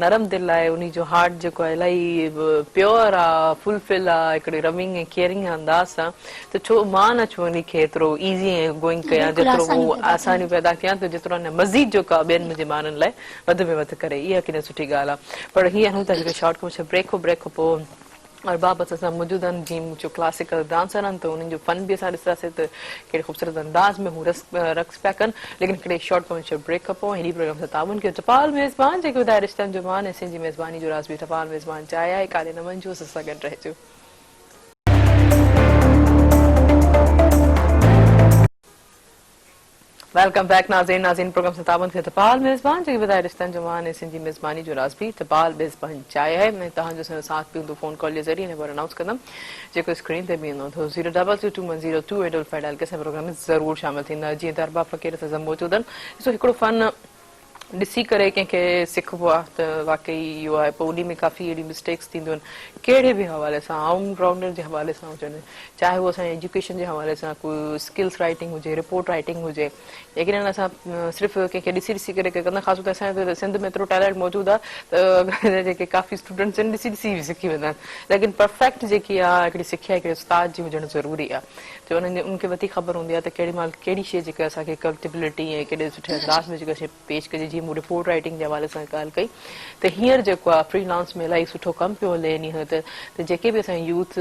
نرم دل آهي انهي جو هارٽ جيڪو آهي الاهي پيور آهي فل فل آهي هڪڙي لونگ ۽ ڪيئرنگ انداز سان ته ڇو مان نه ڇو انهي کي ايترو ايزي ۽ گوئنگ ڪيان بلڪل جيترو آسانيون هو پيدا ڪيان. آسانيون پيدا ڪيان ته جيترو اڃا مزيد جيڪو آهي ٻين منهنجي ٻانهن لاء وڌ ۾ وڌ ڪري اها ڪيڏي سٺي ڳالهه آهي پر هي هلون ٿا هڪ شارٽ ڪمرشل بريڪ کان بريڪ کان پوء ارباب اسان سان موجود آهن جيئن مون چيو ڪلاسيڪل ڊانسر آهن ته انهن جو فن به اسان ڏسنداسين ته ڪهڙي خوبصورت انداز ۾ هو رقص رقص پيا ڪن ليڪن هڪڙي شارٽ ڪمرشل بريڪ کان پوء هيڏي پروگرام سان تعاون ڪيو ٽپال ميزبان جيڪي ٻڌائي رشتن جو مان ۽ سنڌ جي ميزباني جو راز به ٽپال ميزبان چاهي آهي ڪاڏي نه وڃجو اسان سان گڏ رهجو. Welcome back ناظرين ناظرين پروگرام سان تعاون ڪيو ٽپال ميزبان جيڪي ٻڌائي رشتن جو مان ۽ سنڌ جي ميزباني جو راز به ٽپال ميزبان چاهي آهي ۽ توهان جو اسان جو ساٿ به هوندو فون ڪال جي ذريعي نمبر انائونس ڪندم جيڪو اسڪرين تي به ايندو هوندو zero double two two one zero two eight double five dial ڪري اسان پروگرام ۾ ضرور شامل ٿيندا جيئن ته ارباب فقير اسان سان موجود آهن ڏسو هڪڙو فن ڏسي ڪري ڪنهن کي سکبو آهي ته واقعي اهو آهي پوء انهي ۾ ڪافي اهڙيون مسٽيڪس ٿينديون آهن ڪهڙي به حوالي سان آل رائونڊر جي حوالي سان هجن چاهي هو اسان جي ايجوڪيشن جي حوالي سان ڪو اسڪلس رائٽنگ هجي رپورٽ رائٽنگ هجي يقينن اسان صرف ڪنهن کي ڏسي ڏسي ڪري ڪندا خاص طور تي اسان جي سنڌ ۾ ايترو ٽيلنٽ موجود آهي ته جيڪي ڪافي اسٽوڊنٽس آهن ڏسي ڏسي به سکي ويندا آهن ليڪن پرفيڪٽ جيڪي آهي هڪڙي سکيا هڪڙي استاد جي هجڻ ضروري آهي جو انهن ان کي وڌيڪ خبر هوندي آهي ته ڪهڙي مهل ڪهڙي شيء جيڪا اسان کي ڪلٽيبلٽي ۽ ڪهڙي سٺي انداز ۾ جيڪا شيء پيش ڪجي جيئن مون رپورٽ رائٽنگ جي حوالي سان ڳالهه ڪئي ته هينئر جيڪو آهي فري لانس ۾ الاهي سٺو ڪم پيو هلي انهي ته ته جيڪي به اسان جي يوٿ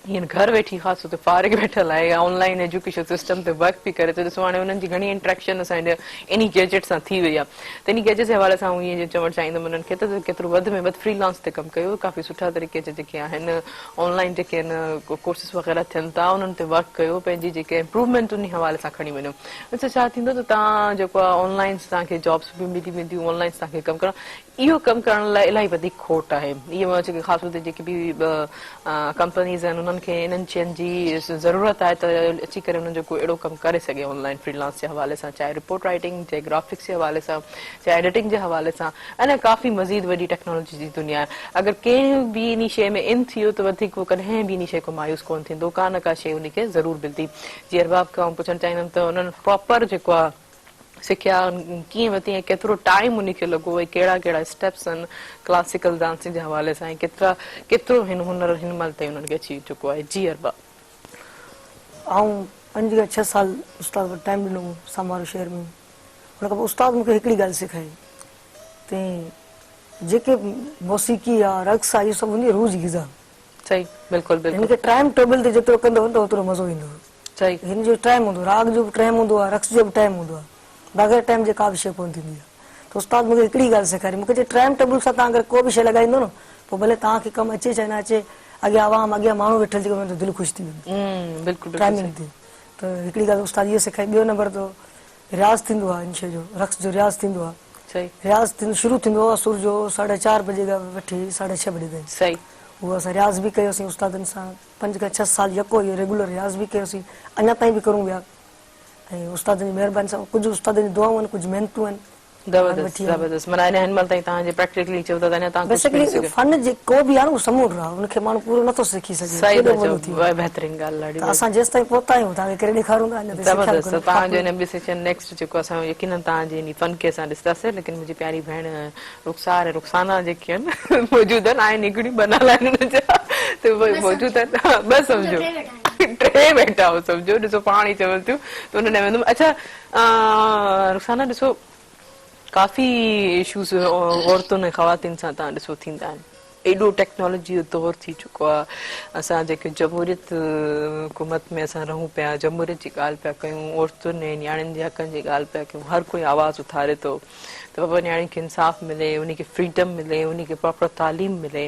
هينئر گهر ويٺي خاص طور تي فارغ ويٺل آهي يا آن لائن ايجوڪيشن سسٽم تي ورڪ پئي ڪري ته ڏسو هاڻي انهن جي گهڻي انٽريڪشن اسان جي انهي گيجيٽ سان ٿي وئي آهي ته انهي گيجيٽ جي حوالي سان آئون ائين چوڻ چاهيندم انهن کي ته ڪيترو وڌ ۾ وڌ فري لانس تي ڪم ڪيو ڪافي سٺا طريقي جا جيڪي آهن آن لائن جيڪي آهن ڪورسز وغيره ٿين ٿا انهن تي ورڪ ڪيو پنهنجي جيڪي امپروومينٽ انهي حوالي سان کڻي وڃو ان سان ڇا ٿيندو ته توهان جيڪو آهي آن لائن توهان کي جابس به ملي وينديون آن لائن توهان کي ڪم ڪرڻ اهو ڪم ڪرڻ لاء الاهي وڌيڪ کوٽ آهي اهو جيڪي خاص طور تي جيڪي به ڪمپنيز آهن انهن کي انهن شين جي ضرورت آهي ته اچي ڪري انهن جو ڪو اهڙو ڪم ڪري سگهي آن لائن فري لانس جي حوالي سان چاهي رپورٽ رائٽنگ چاهي گرافڪس جي حوالي سان چاهي ايڊيٽنگ جي حوالي سان اڃا ڪافي مزيد وڏي ٽيڪنالاجي جي دنيا آهي اگر ڪنهن به انهي شيء ۾ ان ٿي ويو ته وڌيڪ هو ڪڏهن به انهي شيء کان مايوس ڪونه ٿيندو ڪا نه ڪا شيء انهي کي ضرور ملندي جي ارباب کان آئون پڇڻ چاهيندم ته انهن پراپر جيڪو آهي سکيا ڪيئن ورتي ۽ ڪيترو ٽائيم انهي کي لڳو ۽ ڪهڙا ڪهڙا اسٽيپس آهن ڪلاسيڪل ڊانسنگ جي حوالي سان ۽ ڪيترا ڪيترو هن هنر هن مهل تائين انهن کي اچي چڪو آهي جي ارباب. آئون پنج کان ڇهه سال استاد وٽ ٽائيم ڏنو هو سامارو شهر ۾. ان کان پوء استاد مون کي هڪڙي ڳالهه سيکاري ته جيڪي موسيقي آ رقص آ اهو سڀ هوندي روح جي غذا. صحيح بلڪل بلڪل. هن کي ٽائيم ٽيبل تي جيترو ڪندو ته اوترو مزو ايندو. صحيح. هن جو ٽائيم هوندو راڳ جو به ٽائيم هوندو آ رقص جو به ٽائيم هوندو آ بغير ٽائيم جي ڪا به شيء ڪونه ٿيندي آ ته استاد مون کي هڪڙي ڳالهه سيکاري مون کي چئي ٽائيم ٽيبل سان توهان اگر ڪو به شيء لڳائيندو نه پوء ڀلي توهان کي ڪم اچي چاهي نه اچي اڳيان عوام اڳيان ماڻهو ويٺل جيڪو ويندو دل خوش ٿي ويندي. بلڪل بلڪل ٽائيمنگ تي ته هڪڙي ڳالهه استاد اهو سيکاري ٻيو نمبر ته رياض ٿيندو آهي ان شيء جو رقص جو رياض ٿيندو آهي صحيح رياض ٿيندو شروع ٿيندو آهي اسر جو ساڍا چار بجي کان وٺي ساڍا ڇهه بجي تائين صحيح اهو اسان رياض به ڪيوسين استادن سان پنج کان ڇهه سال يڪو اهو ريگولر رياض به ڪيوسين اڃا تائين به ڪرون پيا ۽ استادن جي مهرباني سان ڪجهه استادن جون دعائون آهن ڪجهه محنتون آهن زبردست زبردست معنيٰ اڃا هن مهل تائين توهان جي پريڪٽيڪلي چئو ٿا ته اڃا توهان ڪجهه بيسڪلي فن جيڪو به آهي نه اهو سمنڊ آهي ان کي ماڻهو پورو نٿو سکي سگهي صحيح ٿا چئو بهترين ڳالهه ڏاڍي ته اسان جيستائين پهتا آهيون توهان کي ڪري ڏيکارون ٿا اڃا تائين سکيا به زبردست توهان جو ان ٻي سيشن نيڪسٽ جيڪو اسان يقينن توهان جي ان فن کي اسان ڏسنداسين ليڪن منهنجي پياري ڀيڻ رخسار ۽ رخسانا جيڪي آهن موجود آهن آهن هڪڙيون ٻه نالا آهن انهن جا ته اهي موجود آهن ٻه سمجهو ٽي ويٺا آهيو سمجهو ڏسو پاڻ ئي چون ٿيون ته ان ڏانهن ويندم اڇا رخسانا ڏسو ڪافي اشوز عورتن ۽ خواتين سان تان ڏسو ٿيندا آهن ايڏو ٽيڪنالاجي جو دور ٿي چڪو آهي اسان جيڪي جمهوريت حڪومت ۾ اسان رهون پيا جمهوريت جي ڳالهه پيا ڪيون عورتن ۽ نياڻين جي حقن جي ڳالهه پيا ڪيون هر ڪوئي آواز اٿاري ٿو ته بابا نياڻين کي انصاف ملي انهي کي فريڊم ملي انهي کي پراپر تعليم ملي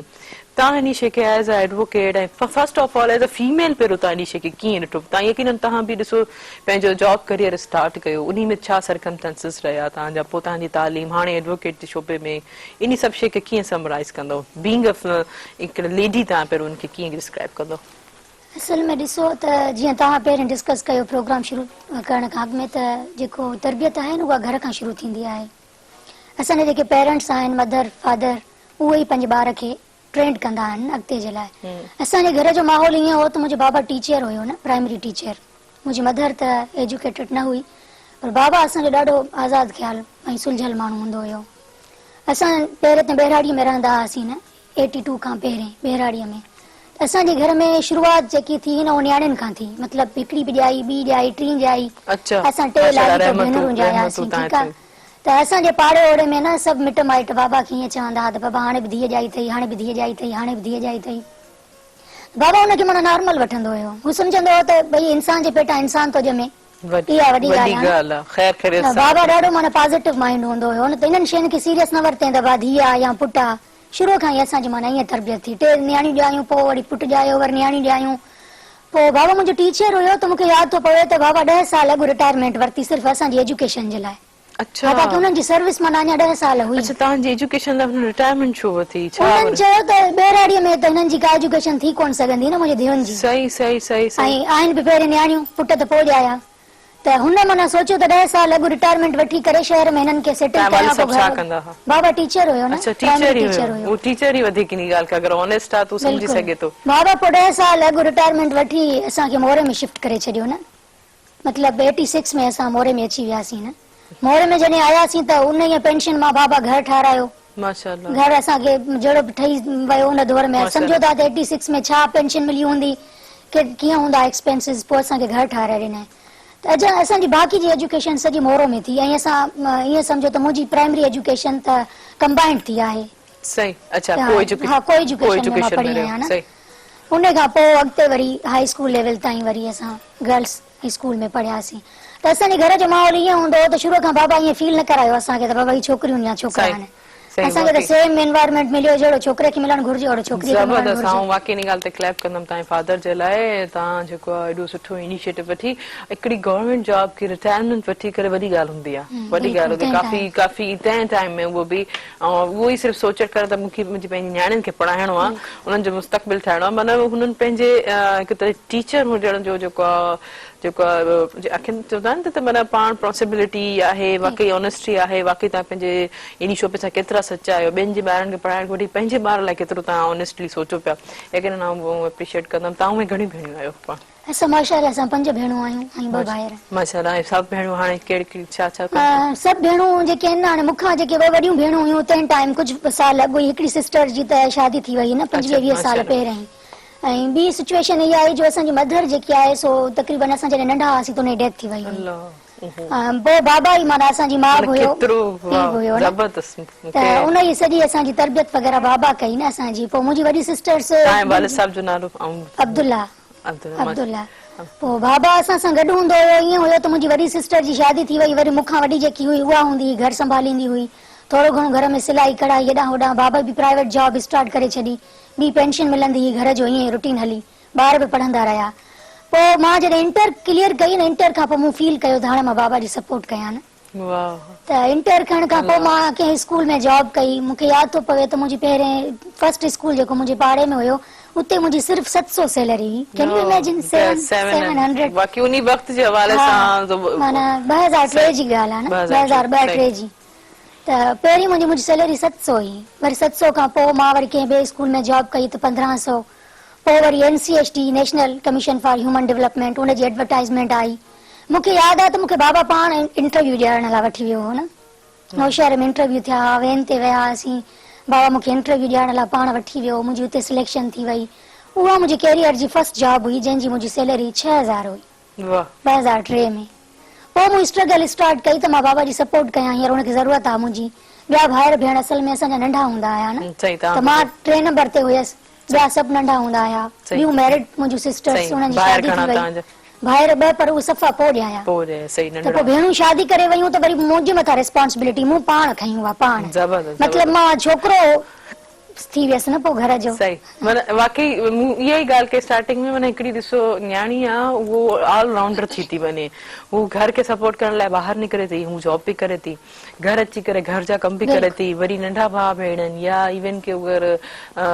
توهان انهي شيء کي as a advocate ۽ first of all as a female پهريون توهان انهي شيء کي ڪيئن ڏٺو؟ توهان يقينن توهان به ڏسو پنهنجو جاب ڪريئر اسٽارٽ ڪيو انهي ۾ ڇا سرڪمسٽانسز رهيا توهان جا پوء توهان جي تعليم هاڻي ايڊووڪيٽ جي شعبي ۾ انهي سڀ شيء کي ڪيئن سمرائيز ڪندو بينگ ا هڪڙي ليڊي توهان پهريون ان کي ڪيئن ڊسڪرائب ڪندو؟ اصل ۾ ڏسو ته جيئن توهان پهرين ڊسڪس ڪيو پروگرام شروع ڪرڻ کان اڳ ۾ ته جيڪو تربيت آهي نه اها گهر کان شروع ٿيندي آهي اسان جا جيڪي پيرنٽس آهن مدر فادر اهي ئي پنهنجي ٻار کي ٽرينڊ ڪندا آهن اڳتي جي لاء اسان جي گهر جو ماحول ائين هو ته منهنجو بابا ٽيچر هيو نه پرائمري ٽيچر منهنجي مدر ته ايجوڪيٽڊ نه هئي پر بابا اسان جو ڏاڍو آزاد خيال ۽ سلجهيل ماڻهو هوندو هيو اسان پهرين ته ٻهراڙي ۾ رهندا هئاسين نه ايٽي ٽو کان پهرين ٻهراڙيء ۾ ته اسان جي گهر ۾ شروعات جيڪي ٿي نه اها نياڻين کان ٿي مطلب هڪڙي به ڄائي ٻي ڄائي ٽين ڄائي اسان ٽي لاڳيتو ڀينرون ڄاياسين ٺيڪ آ ته اسان جي پاڙي اوڙي ۾ نه سڀ مٽ مائٽ بابا کي ائين چوندا ها ته بابا هاڻي به ڌيء ڄائي اٿئي هاڻي به ڌيء ڄائي اٿئي هاڻي به ڌيء ڄائي اٿئي بابا ان کي معنيٰ نارمل وٺندو هيو هو سمجهندو هو ته ڀئي انسان جي پيٽان انسان ٿو ڄمي اها وڏي ڳالهه آهي نه بابا ڏاڍو معنيٰ پازيٽو مائنڊ هوندو هيو نه ته انهن شين کي سيريس نه ورتين ته ڀا ڌيء آ يا پٽ آ شروع کان ئي اسان جي معنيٰ ائين تربيت ٿي ٽي نياڻيون ڄايون پوء وري پٽ ڄايو وري نياڻيون ڄايون پوء بابا منهنجو ٽيچر هيو ته مون کي ياد ٿو پوي ته بابا ڏهه سال اڳ رٽائرمينٽ ورتي صرف اسان جي ايجوڪيشن جي لاء حالانڪه انهن جي سروس معنيٰ اڃا ڏهه سال هئي. اڇا توهان جي ايجوڪيشن لاء هنن رٽائرمينٽ ڇو ورتي ڇا انهن چيو ته ٻهراڙيء ۾ ته هنن جي ڪا ايجوڪيشن ٿي ڪونه سگهندي نه منهنجي ڌيئن جي. صحيح صحيح صحيح صحيح. ۽ آهن به پهرين نياڻيون پٽ ته پوء ڄايا ته هن معنيٰ سوچيو ته ڏهه سال اڳ رٽائرمينٽ وٺي ڪري شهر ۾ هنن کي سيٽل توهان والد ڪيان پوء صاحب ڇا گهر ڪندا ها؟ بابا ٽيچر هيو نه اڇا پرائمري ٽيچر ئي ٽيچر هيو هيو. اهو ٽيچر ئي وڌيڪ انهي ڳالهه کي اگر آنيسٽ آ ته هو سمجهي بلڪل سگهي ٿو. بابا پوء ڏهه سال اڳ رٽائرمينٽ وٺي اسان کي موري ۾ شفٽ ڪري ڇڏيو نه. مطلب ايٽي سڪس ۾ اسان موري ۾ اچي وياسين نه موري ۾ جڏهن آياسين ته انهيء پينشن مان بابا گهر ٺارايو ماشاءالله گهر اسان کي جهڙو به ٺهي ويو ان دور ۾ سمجهو ٿا ته ايٽي سڪس ۾ ڇا پينشن ملي هوندي ڪيئن هوندا ايڪسپينسز پوء اسان کي گهر ٺاراهي ڏنائين ته اڄ اسان جي باقي جي ايجوڪيشن سڄي مورو ۾ ٿي ۽ اسان ائين سمجهو ته منهنجي پرائمري ايجوڪيشن ته ڪمبائنڊ ٿي آهي صحيح اڇا ڪو ايجوڪيشن ها ڪو ايجوڪيشن ۾ مان پڙهي آهيان نه ان کان پوء اڳتي وري هائي اسڪول ليول تائين وري اسان گرلس اسڪول ۾ پڙهياسين ته اسان جي گهر جو ماحول ائين هوندو هو ته شروع کان بابا ائين فيل نه ڪرايو اسان کي ته بابا هي ڇوڪريون يا ڇوڪرا آهن اسان کي ته سيم انوائرمينٽ مليو جهڙو ڇوڪري کي ملڻ گهرجي اوهڙو ڇوڪري کي ملڻ زبردست گهرجي. آئون واقعي ان ڳالهه تي ڪليپ ڪندم توهان جي فادر جي لاء توهان جيڪو آهي ايڏو سٺو انيشيٽو وٺي هڪڙي گورنمينٽ جاب کي رٽائرمينٽ وٺي ڪري وڏي ڳالهه هوندي آهي وڏي ڳالهه هوندي ڪافي ڪافي تنهن ٽائيم ۾ اهو به ۽ اهو ئي صرف سوچڻ ڪري ته مون کي منهنجي پنهنجي نياڻين کي پڙهائڻو آهي انهن جو مستقبل ٺاهڻو آهي معنيٰ هنن پنهنجي هڪ ته ٽيچر هجڻ جو جيڪو آهي جيڪو آهي اکين چوندا آهن ته معنيٰ پاڻ پاسيبلٽي آهي واقعي آنيسٽي آهي واقعي توهان پنهنجي انهي شعبي سان ڪيترا سچا آهيو ٻين جي ٻارن کي پڙهائڻ کان وٺي پنهنجي ٻار لاء ڪيترو توهان آنيسٽلي سوچو پيا يقينن آئون اپريشيئيٽ ڪندم توهان ۾ گهڻيون ڀيڻيون آهيو پاڻ؟ اسان ماشاء الله سان پنج ڀيڻون آهيون ۽ ٻه ڀائر. ماشاء الله ۽ سڀ ڀيڻون هاڻي ڪهڙي ڪهڙي ڇا ڇا ڪن ٿيون؟ سڀ ڀيڻون جيڪي آهن نه هاڻي مون کان جيڪي ٻه وڏيون ڀيڻون هيون تنهن ٽائيم ڪجهه سال اڳ ئي هڪڙي سسٽر جي ته شادي ٿي وئي نه پنجويهه ويهه سال پهرين ۽ ٻي سچويشن اها آئي جو اسان جي مڌر جيڪي آهي سو تقريبن اسان جڏهن ننڍا هئاسين ته ان جي ڊيٿ ٿي وئي هئي پوء بابا ئي معنيٰ اسان جي ماء به هيو پيء به هيو نه ته ان ئي سڄي اسان جي تربيت وغيره بابا ڪئي نه اسان جي پوء منهنجي وڏي سسٽرس والد صاحب جو نالو عبدالله عبدالله، پوء بابا اسان سان گڏ هوندو هيو، ائين هيو ته منهنجي وڏي سسٽر جي شادي ٿي وئي، وري مون کان وڏي جيڪي هئي اها هوندي هئي گهر سنڀاليندي هئي، ٿورو گهڻو گهر ۾ سلائي ڪڙهائي هيڏانهن هوڏانهن، بابا به پرائيويٽ جاب اسٽارٽ ڪري ڇڏي، ٻي پينشن ملندي هئي گهر جو ائين ئي روٽين هلي، ٻار به پڙهندا رهيا. پوء مان جڏهن انٽر ڪليئر ڪئي نه انٽر کان پوء مون فيل ڪيو ته هاڻي مان بابا جي سپورٽ ڪيان نه. ته انٽر ڪرڻ کان پوء مان ڪنهن اسڪول ۾ جاب ڪئي. مون کي ياد ٿو پوي ته منهنجي پهرين فرسٽ اسڪول جيڪو منهنجي پاڙي ۾ هيو اتي منهنجي صرف 700 سيلري هئي. Can you imagine 700 واقعي انهي وقت جي حوالي سان معنيٰ 2003 جي ڳالهه آهي نه 2002 3 جي ته پهرين منهنجي منهنجي سيلري 700 هئي وري 700 کان پوء مان وري ڪنهن ٻئي اسڪول ۾ جاب ڪئي ته 1500 پوء وري N C H D national commission for human development ان جي ايڊورٽائزمينٽ آئي مون کي ياد آهي ته مون کي بابا پاڻ انٽرويو ڏيارڻ لاء وٺي ويو هو نه نوشهر ۾ انٽرويو ٿيا ها وين تي ويا هئاسين بابا مون کي انٽرويو ڏيارڻ لاء پاڻ وٺي ويو منهنجي اتي سليڪشن ٿي وئي اها منهنجي ڪيريئر جي فرسٽ جاب هئي جنهن جي منهنجي سيلري 6000 هئي 2003 ۾ پوء مون اسٽرگل اسٽارٽ ڪئي ته مان بابا جي سپورٽ ڪيان هينئر هن کي ضرورت آهي منهنجي ٻيا ڀائر ڀيڻ اصل ۾ اسان جا ننڍا هوندا هيا نه ته مان ٽئين نمبر تي هيس ٻيا سڀ ننڍا هوندا هيا. ٻيون ميرڊ منهنجون سسٽرس انهن جي شادي ٿي وئي. ڀائر ٻه پر اهي صفا پوء ڄايا. ته پوء ڀيڻون شادي ڪري ويون ته وري منهنجي مٿان ريسپانسبلٽي مون پاڻ کنئي اها پاڻ. مطلب مان ڇوڪرو थी वियसि न पोइ घर जो। सही, माना वाकई मूं इहा ई ॻाल्हि कई स्टार्टिंग में, माना हिकिड़ी ॾिसो नियाणी आहे उहो ऑलराउंडर थी थी वञे, हू घर खे सपोर्ट करण लाइ ॿाहिरि निकिरे थी, हू जॉब बि करे थी, घर अची करे घर जा कम बि करे थी, वरी नंढा भाउ भेण आहिनि या इवन के अगरि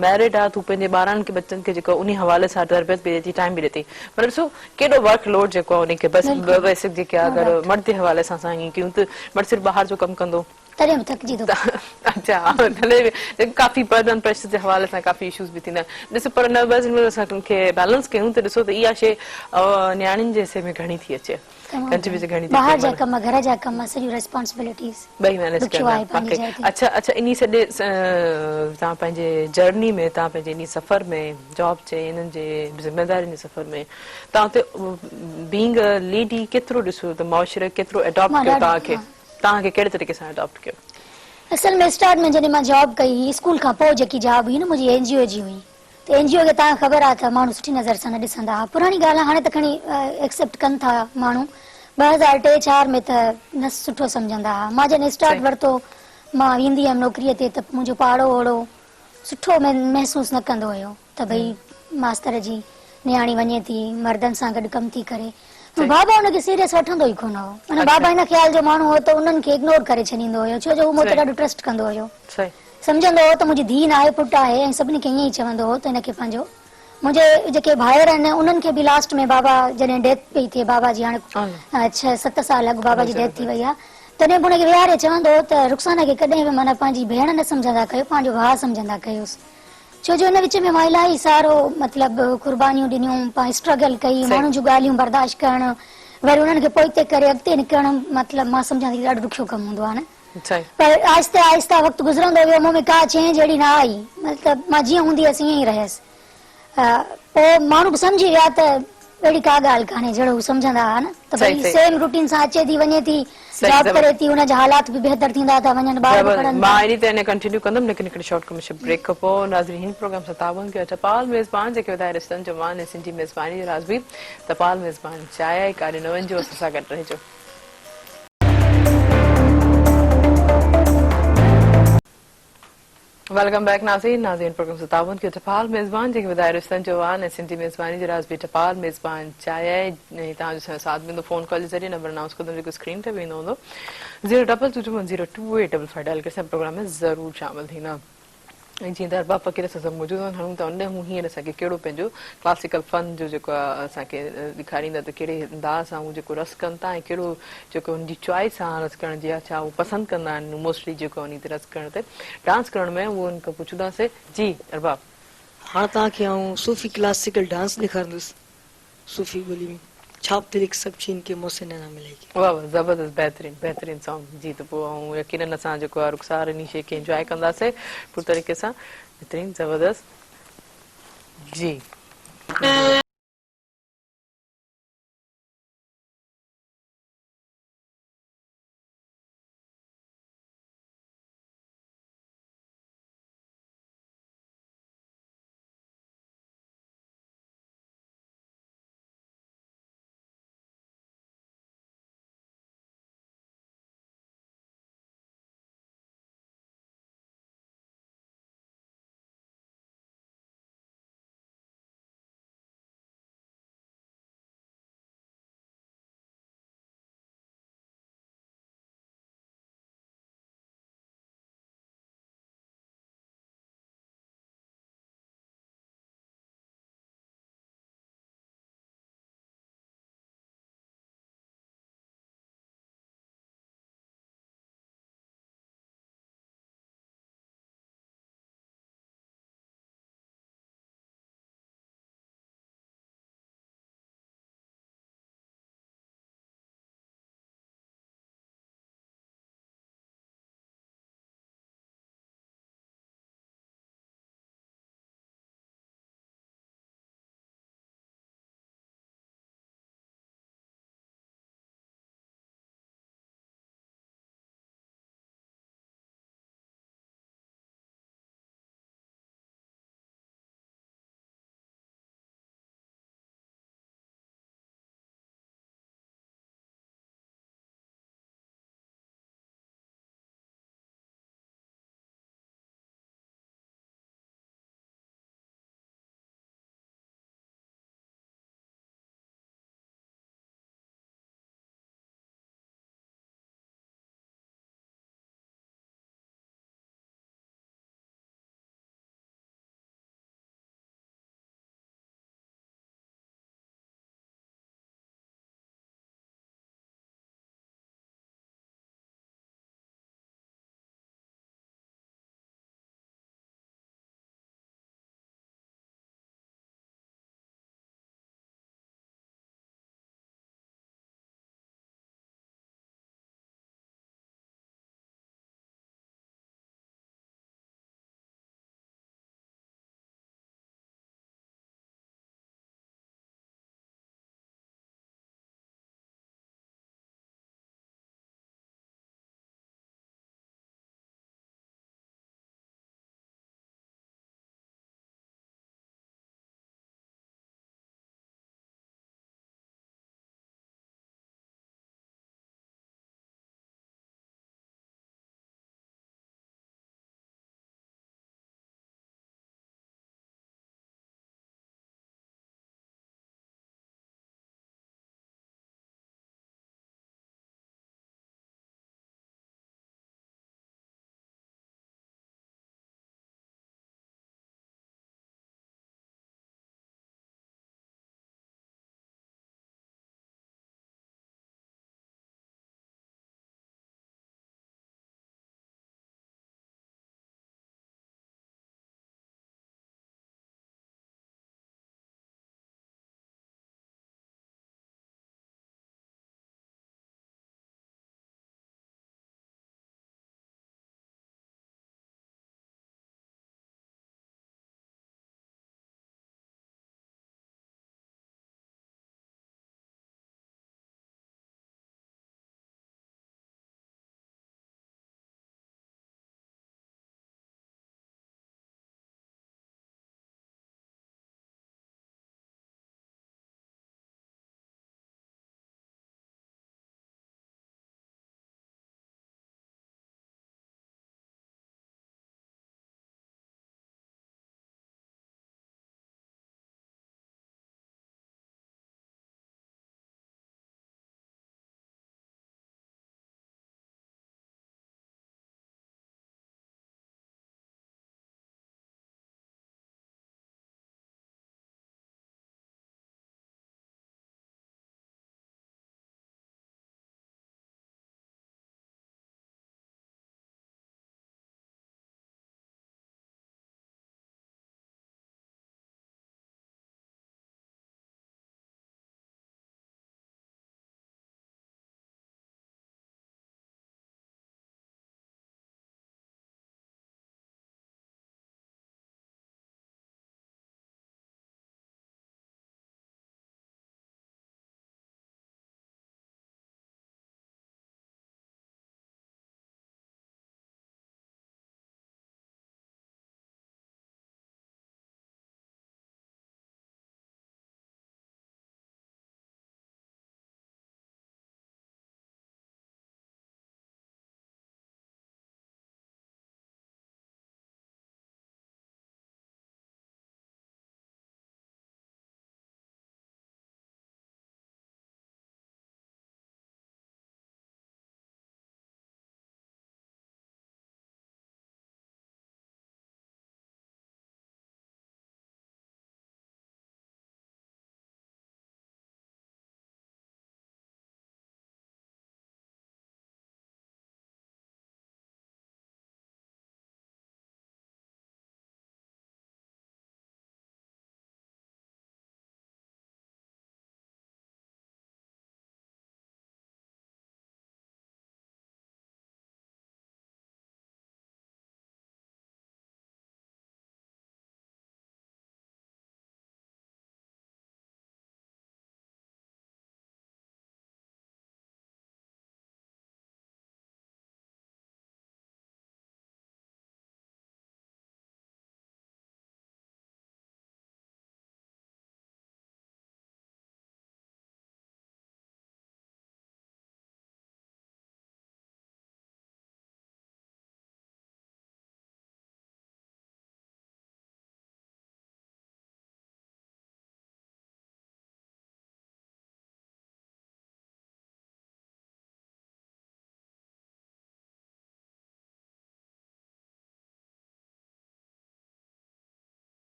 मैरिड आहे त हू पंहिंजे ॿारनि खे बच्चनि खे जेको उन हवाले सां तरबियत बि ॾिए थी, टाइम बि ॾिए थी। पर ॾिसो केॾो वर्क लोड जेको आहे उनखे, बसि बेसिक जेके आहे, अगरि मर्द जे हवाले सां असां ईअं कयूं त मर्द सिर्फ़ु ॿाहिरि जो कमु कंदो, तॾहिं बि थकिजी थो। अच्छा, तॾहिं बि काफ़ी बर्डन प्रेशर जे हवाले सां काफ़ी इशूज़ बि थींदा आहिनि। ॾिसो, पर न बसि असां उनखे बैलेंस कयूं त ॾिसो त इहा शइ नियाणियुनि जे हिसे में घणी थी अचे, कंट्रीब्यूशन घणी थी। ॿाहिरि जा कम, घर जा कम, सॼियूं रिस्पॉन्सिबिलिटीज़ ॿई मैनेज करणा। अच्छा अच्छा, इन्ही सॼे तव्हां पंहिंजे जर्नी में, तव्हां पंहिंजे इन्ही सफ़र में, जॉब जे इन्हनि जे ज़िम्मेदारियुनि जे सफ़र में, तव्हां हुते बीइंग अ लेडी केतिरो ॾिसो त मुआशिरे केतिरो अडॉप्ट कयो तव्हांखे, तव्हांखे कहिड़े तरीक़े सां अडॉप्ट कयो? असल में स्टार्ट में जॾहिं मां जॉब कई हुई, स्कूल खां पोइ जेकी जॉब हुई न मुंहिंजी एनजीओ जी हुई, त एनजीओ खे तव्हांखे ख़बर आहे त माण्हू सुठी नज़र सां न ॾिसंदा हुआ। पुराणी ॻाल्हि आहे, हाणे त खणी एक्सेप्ट कनि था माण्हू, 2003-4 में त न सुठो सम्झंदा हुआ। मां जॾहिं स्टार्ट वरितो, मां वेंदी हुयमि नौकरीअ ते, त मुंहिंजो पाड़ो ओड़ो सुठो महसूसु न कंदो हुयो त भई मास्तर जी नियाणी वञे थी, मर्दनि सां गॾु कमु थी करे। बाबा हुनखे सीरियस वठंदो ई कोन हो, माना बाबा हिन ख़्याल जो माण्हू हो त उन्हनि खे इग्नोर करे छॾींदो हुयो, छो जो हू मूं ते ॾाढो ट्रस्ट कंदो हुयो, सम्झंदो हो त मुंहिंजी धीउ न आहे पुटु आहे, ऐं सभिनी खे ईअं ई चवंदो हो त हिनखे पंहिंजो, मुंहिंजे जेके भाइर आहिनि उन्हनि खे बि लास्ट में बाबा जॾहिं डेथ पई थिए बाबा जी, हाणे 6-7 साल अॻु बाबा जी डेथ थी वई आहे, तॾहिं बि हुनखे विहारे चवंदो हो त रुखसाना खे कॾहिं बि माना पंहिंजी भेण न सम्झंदा कयो, पंहिंजो भाउ सम्झंदा कयोसि, छो जो हिन विच में मां इलाही सारो मतिलबु क़ुर्बानियूं ॾिनियूं, पाण स्ट्रगल कई, माण्हुनि जूं ॻाल्हियूं बर्दाश्त करणु, वरी उन्हनि खे पोइते करे अॻिते निकिरणु, मतिलबु मां सम्झां थी ॾाढो ॾुखियो कमु हूंदो आहे न। पर आहिस्ते आहिस्ते वक़्तु गुज़रंदो वियो, मूं में का चेंज अहिड़ी न आई, मतिलबु मां जीअं हूंदी हुयसि ईअं ई रहियसि। पोइ माण्हू बि सम्झी विया त अहिड़ी का ॻाल्हि कान्हे जहिड़ो हू सम्झंदा हुआ न, त भई सेम रूटीन सां अचे थी वञे थी, जॉब करे थी, हुनजा हालात बि बहितर थींदा था वञनि, ॿार बि पढ़नि। मां अहिड़ी त हिन कंटिन्यू कंदुमि, लेकिन हिकिड़ी शॉर्ट कमर्शियल ब्रेक खां पोइ नाज़रीन हिन प्रोग्राम सां ताउन कयो टपाल मेज़बान, जेके वधाए रिश्तनि जो मान ऐं सिंधी मेज़बानी जो राज़ बि टपाल मेज़बान चाय काॾे न वञिजो, असां सां गॾु रहिजो। Welcome back नाज़रीन। नाज़रीन प्रोग्राम सां ताउन कयो टपाल मेज़बान, जेके वधाए रिश्तनि जो मान ऐं सिंधी मेज़बानी जो राज़ बि टपाल मेज़बान चाय ऐं तव्हांजो साथ मिलंदो फ़ोन कॉल जे ज़रिए। नंबर अनाउंस कंदुमि जेको स्क्रीन ते बि ईंदो हूंदो, 02221022855 डायल करे प्रोग्राम में ज़रूरु शामिल थींदा। ऐं जीअं त अरबाब फ़क़ीर असां सभु मौजूदु आहिनि, हलूं था हुन हू हींअर असांखे कहिड़ो पंहिंजो क्लासिकल फन जो जेको आहे असांखे ॾेखारींदा त कहिड़े अंदाज़ सां हू जेको रस कनि था ऐं कहिड़ो जेको हुनजी चॉइस आहे रस करण जी, छा हू पसंदि कंदा आहिनि मोस्टली जेको उन ते रस करण ते डांस करण में, उहो हुन खां पुछंदासीं। जी अरबाब, हाणे तव्हांखे आउं सूफ़ी क्लासिकल डांस ॾेखारींदुसि, सूफ़ी ॿोली में छाप तिरिक सब छीन के मोसे नैना मिलेगी। वाह वाह, ज़बरदस्त, बहितरीन बहितरीन सॉन्ग। जी त पोइ ऐं यकीनन असां जेको आहे रुखसार इन शइ खे इंजॉय कंदासीं पूरे तरीक़े सां। बहितरीन, ज़बरदस्त जी।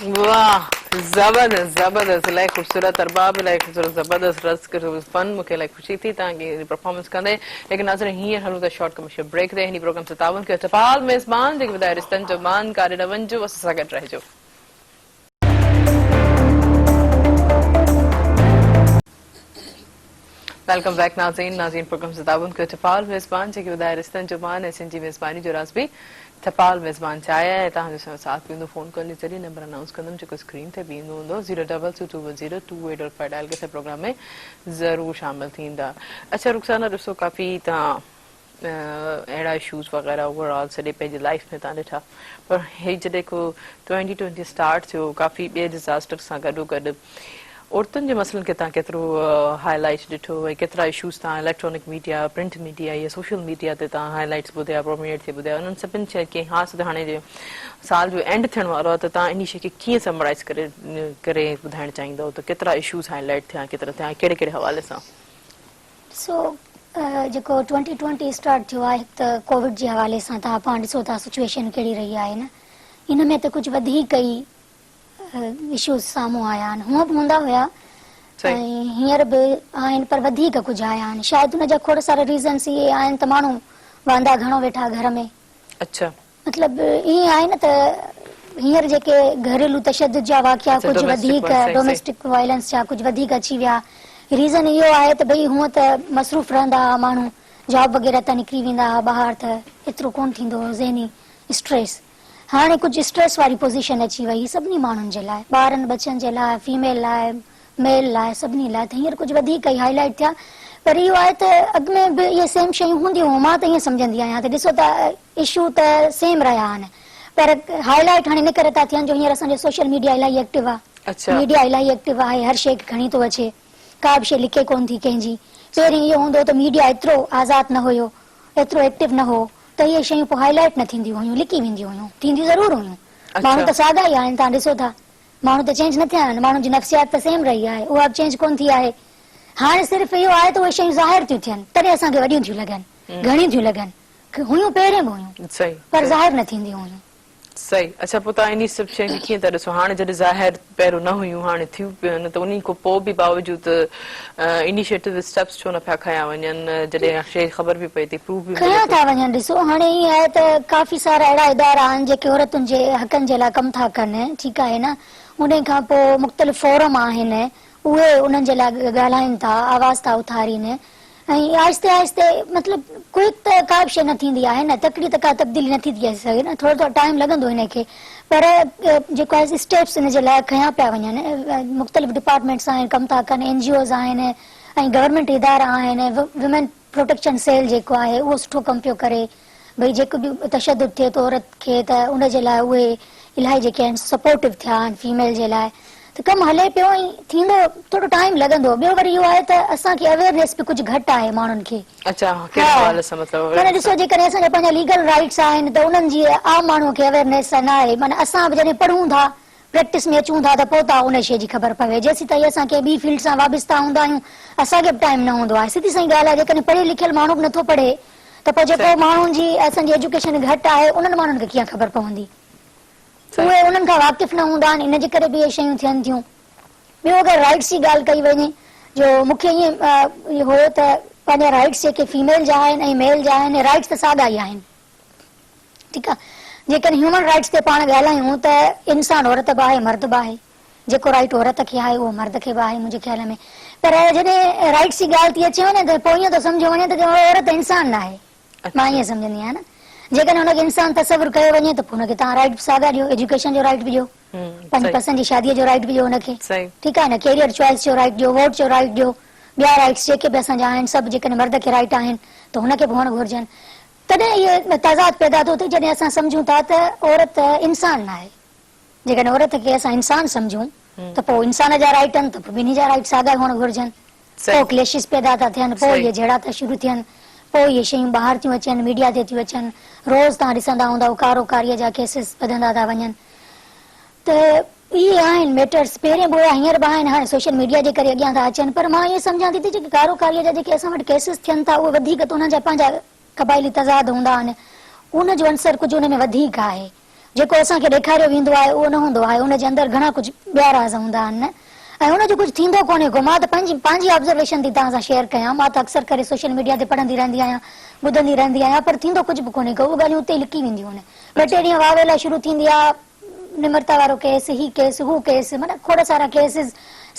واھ زبردست زبردست الاهي خوبصورت ارباب الاهي خوبصورت زبردست رقص فن مونکي الاهي خوشي ٿي توهان کي پرفارمنس ڪندي ليڪن ناظرين هينئر هلون ٿا شارٽ ڪمرشل بريڪ تي هن پروگرام سان تعاون ڪيو ٽپال ميزبان جيڪي ٻڌايو رشتن جو مان ڪاڏي نه وڃجو اسان سان گڏ رهجو. Welcome back ناظرين ناظرين پروگرام سان تعاون ڪيو ٽپال ميزبان جيڪي ٻڌايو رشتن جو مان ۽ سنڌ جي ميزباني جو راز به ٽپال ميزبان چاهي ۽ توهان جو سان ساٿ به هوندو فون ڪال جي ذريعي نمبر انائونس ڪندم جيڪو اسڪرين تي به ايندو هوندو zero double two two one zero two eight double five dial ڪري پروگرام ۾ ضرور شامل ٿيندا اڇا رخسانه ڏسو ڪافي توهان اهڙا اشوز وغيره اوور آل سڄي پنهنجي لائف ۾ توهان ڏٺا پر هي جڏهن ڪو ٽوئنٽي ٽوئنٽي اسٽارٽ ٿيو ڪافي ٻئي ڊزاسٽر سان گڏو گڏ عورتن جي مسئلن کي توهان ڪيترو هائي لائيٽ ڏٺو ۽ ڪيترا اشوز توهان اليڪٽرانڪ ميڊيا پرنٽ ميڊيا يا سوشل ميڊيا تي توهان هائي لائيٽس ٻڌيا پرومينيٽ ٿي ٻڌيا انهن سڀن شين کي خاص طور هاڻي جي سال جو اينڊ ٿيڻ وارو آهي ته توهان انهي شي کي ڪيئن سمرائز ڪري ڪري ٻڌائڻ چاهيندؤ ته ڪيترا اشوز هائي لائيٽ ٿيا ڪيترا ٿيا ڪهڙي ڪهڙي حوالي سان. سو جيڪو ٽوئنٽي ٽوئنٽي اسٽارٽ ٿيو آهي هڪ ته ڪووڊ جي حوالي سان توهان پاڻ ڏسو ٿا سچويشن ڪهڙي رهي آهي نه ان ۾ ته ڪجهه وڌيڪ ئي اشوز سامهون آيا آهن هونء به هوندا هيا ۽ هينئر به آهن پر وڌيڪ ڪجهه آيا آهن شايد ان جا کوڙ سارا ريزنس اهي آهن ته ماڻهو واندا گهڻو ويٺا گهر ۾ اڇا مطلب ائين آهي نه ته هينئر جيڪي گهريلو تشدد جا واقعا ڪجهه وڌيڪ ڊوميسٽڪ وائلنس جا ڪجهه وڌيڪ اچي ويا ريزن اهو آهي ته ڀئي هونء ته مصروف رهندا هئا ماڻهو جاب وغيره تان نڪري ويندا هئا ٻاهر ته ايترو ڪونه ٿيندو هو ذهني اسٽريس هاڻي ڪجهه اسٽريس واري پوزيشن اچي وئي سڀني ماڻهن جي لاء ٻارن ٻچن جي لاء فيميل لاء ميل لاء سڀني لاء ته هينئر ڪجهه وڌيڪ ئي هائي لائيٽ ٿيا پر اهو آهي ته اڳ ۾ به اهي سيم شيون هونديون هيون مان ته ائين سمجهندي آهيان ته ڏسو ته اشو ته سيم رهيا آهن پر هائي لائيٽ هاڻي ان ڪري ٿا ٿين جو هينئر اسان جو سوشل ميڊيا الاهي ايڪٽو آهي ميڊيا الاهي ايڪٽو آهي هر شيء کي کڻي ٿو اچي ڪا به شيء لڪي ڪونه ٿي ڪنهن جي پهرين اهو هوندو هو ته ميڊيا ايترو آزاد نه هيو ايترو ايڪٽو نه هو ته اهي شيون پوء هائي لائيٽ نه ٿينديون هيون لڪي وينديون هيون ٿينديون ضرور هيون ماڻهو ته ساڳا ئي آهن توهان ڏسو ٿا ماڻهو ته چينج نه ٿيا آهن، ماڻهن جي نفسيات ته سيم رهي آهي، اها به چينج ڪونه ٿي آهي. هاڻي صرف اهو آهي ته اهي شيون ظاهر ٿيون ٿين، تڏهن اسان کي وڏيون ٿيون لڳن، گهڻيون ٿيون لڳن. هيون پهرين به هيون، پر ظاهر نه ٿينديون هيون. صحيح. اڇا پوء توهان انهي سڀ شين کي ڪيئن ٿا ڏسو؟ هاڻي جڏهن ظاهر پهريون نه هيون، هاڻي ٿيون پيون ته انهي کان پوء به باوجود انيشيٽو اسٽيپس ڇو نه پيا کنيا وڃن جڏهن شيء خبر به پئي ٿي پروف به ملي کنيا ٿو. ٿا وڃن ڏسو هاڻي ائين آهي ته ڪافي سارا اهڙا ادارا آهن جيڪي عورتن جي حقن جي لاء ڪم ٿا ڪن ٺيڪ آهي نه انهي کان پوء مختلف فورم آهن اهي انهن جي لاء ڳالهائين ٿا آواز ٿا اٿارين ۽ آهستي آهستي مطلب ڪوئڪ ته ڪا به شيء نه ٿيندي آهي نه تڪڙي ته ڪا تبديلي نٿي ٿي اچي سگهي نه ٿورو ٿورو ٽائيم لڳندو ان کي پر جيڪو آهي اسٽيپس ان جي لاء کنيا پيا وڃن مختلف ڊپارٽمينٽس آهن ڪم ٿا ڪن اين جي اوز آهن ۽ گورنمينٽ ادارا آهن وومين پروٽيڪشن سيل جيڪو آهي اهو سٺو ڪم پيو ڪري ڀئي جيڪو به تشدد ٿئي ٿو عورت کي ته ان جي لاء اهي الاهي جيڪي آهن سپورٽو ٿيا آهن فيميل جي لاء ته ڪم هلي پيو ۽ ٿيندو ٿورو ٽائيم لڳندو ٻيو وري اهو آهي ته اسان کي اويئرنيس به ڪجهه گهٽ آهي ماڻهن کي اچا ڪهڙي حوالي سان مطلب معنيٰ ڏسو جيڪڏهن اسان جا پنهنجا ليگل رائيٽس آهن ته انهن جي عام ماڻهو کي اويئرنيس نه آهي معنيٰ اسان به جڏهن پڙهون ٿا پريڪٽس ۾ اچون ٿا ته پوء ٿا ان شيء جي خبر پوي جيسين تائين اسان ڪنهن ٻي فيلڊ سان وابسته هوندا آهيون اسان کي به ٽائيم نه هوندو آهي سڌي سائين ڳالهه آهي جيڪڏهن پڙهيل لکيل ماڻهو به نٿو پڙهي ته پوء جيڪو ماڻهن جي اسان جي ايجوڪيشن گهٽ آهي انهن ماڻهن کي ڪيئن خبر پوندي اهي انهن کان واقف نه هوندا آهن ان جي ڪري به اهي شيون ٿين ٿيون ٻيو اگر رائيٽس جي ڳالهه ڪئي وڃي جو مون کي ائين هيو ته پنهنجا رائيٽس جيڪي فيميل جا آهن ۽ ميل جا آهن رائيٽس ته ساڳا ئي آهن ٺيڪ آهي جيڪڏهن هيومن رائيٽس تي پاڻ ڳالهايون ته انسان عورت به آهي مرد به آهي جيڪو رائيٽ عورت کي آهي اهو مرد کي به آهي منهنجي خيال ۾ پر جڏهن رائيٽس جي ڳالهه ٿي اچي وڃي ته پوء ائين ٿو سمجهيو وڃي ته ڄڻ عورت انسان نه آهي مان ائين سمجهندي آهيان نه جيڪڏهن هن کي انسان تصور ڪيو وڃي ته پوء هن کي توهان رائيٽ به ساڳا ڏيو ايجوڪيشن جو رائيٽ به ڏيو پنهنجي پسند جي شادي جو رائيٽ به ڏيو هن کي ٺيڪ آهي نه ڪيريئر چوائس جو رائيٽ ڏيو ووٽ جو رائيٽ ڏيو ٻيا رائيٽس جيڪي به اسان جا آهن سڀ جيڪڏهن مرد کي رائيٽ آهن ته هن کي به هئڻ گهرجن تڏهن اهو تضاد پيدا ٿو ٿئي جڏهن اسان سمجهون ٿا ته عورت انسان نه آهي جيڪڏهن عورت کي اسان انسان سمجهون ته پوء انسان جا رائيٽ آهن ته پوء ٻنهي جا رائيٽ ساڳا هئڻ گهرجن. پوء ڪليشز پيدا ٿا ٿين، پوء اهي جهيڙا ٿا شروع ٿين، پوء اهي شيون ٻاهر ٿيون اچن، ميڊيا تي ٿيون اچن، روز توهان ڏسندا هوندؤ ڪارو ڪاريء جا ڪيسز وڌندا ٿا وڃن ته اهي آهن ميٽرس پهرين به هيا هينئر به آهن هاڻي سوشل ميڊيا جي ڪري اڳيان ٿا اچن پر مان ائين سمجهان ٿي ته جيڪي ڪارو ڪاريء جا جيڪي اسان وٽ ڪيسز ٿين ٿا اهي وڌيڪ ته انهن جا پنهنجا قبائلي تضاد هوندا آهن ان جو عنصر ڪجهه ان ۾ وڌيڪ آهي. جيڪو اسان کي ڏيکاريو ويندو آهي اهو نه هوندو آهي ان جي اندر گهڻا ڪجهه ٻيا راز هوندا آهن نه ۽ ان جو ڪجهه ٿيندو ڪونهي ڪو مان ته پنهنجي پنهنجي آبزرويشن ٿي توهان سان شيئر ڪيان مان ته اڪثر ڪري سوشل ميڊيا تي پڙهندي رهندي آهيان ٻڌندي رهندي آهيان پر ٿيندو ڪجهه به ڪونهي ڪو اهي ڳالهيون اتي ئي لڪي وينديون آهن ٻه ٽي ڏينهن واويلا شروع ٿيندي آهي نمرتا وارو ڪيس هي ڪيس هو ڪيس معنيٰ کوڙ سارا ڪيسز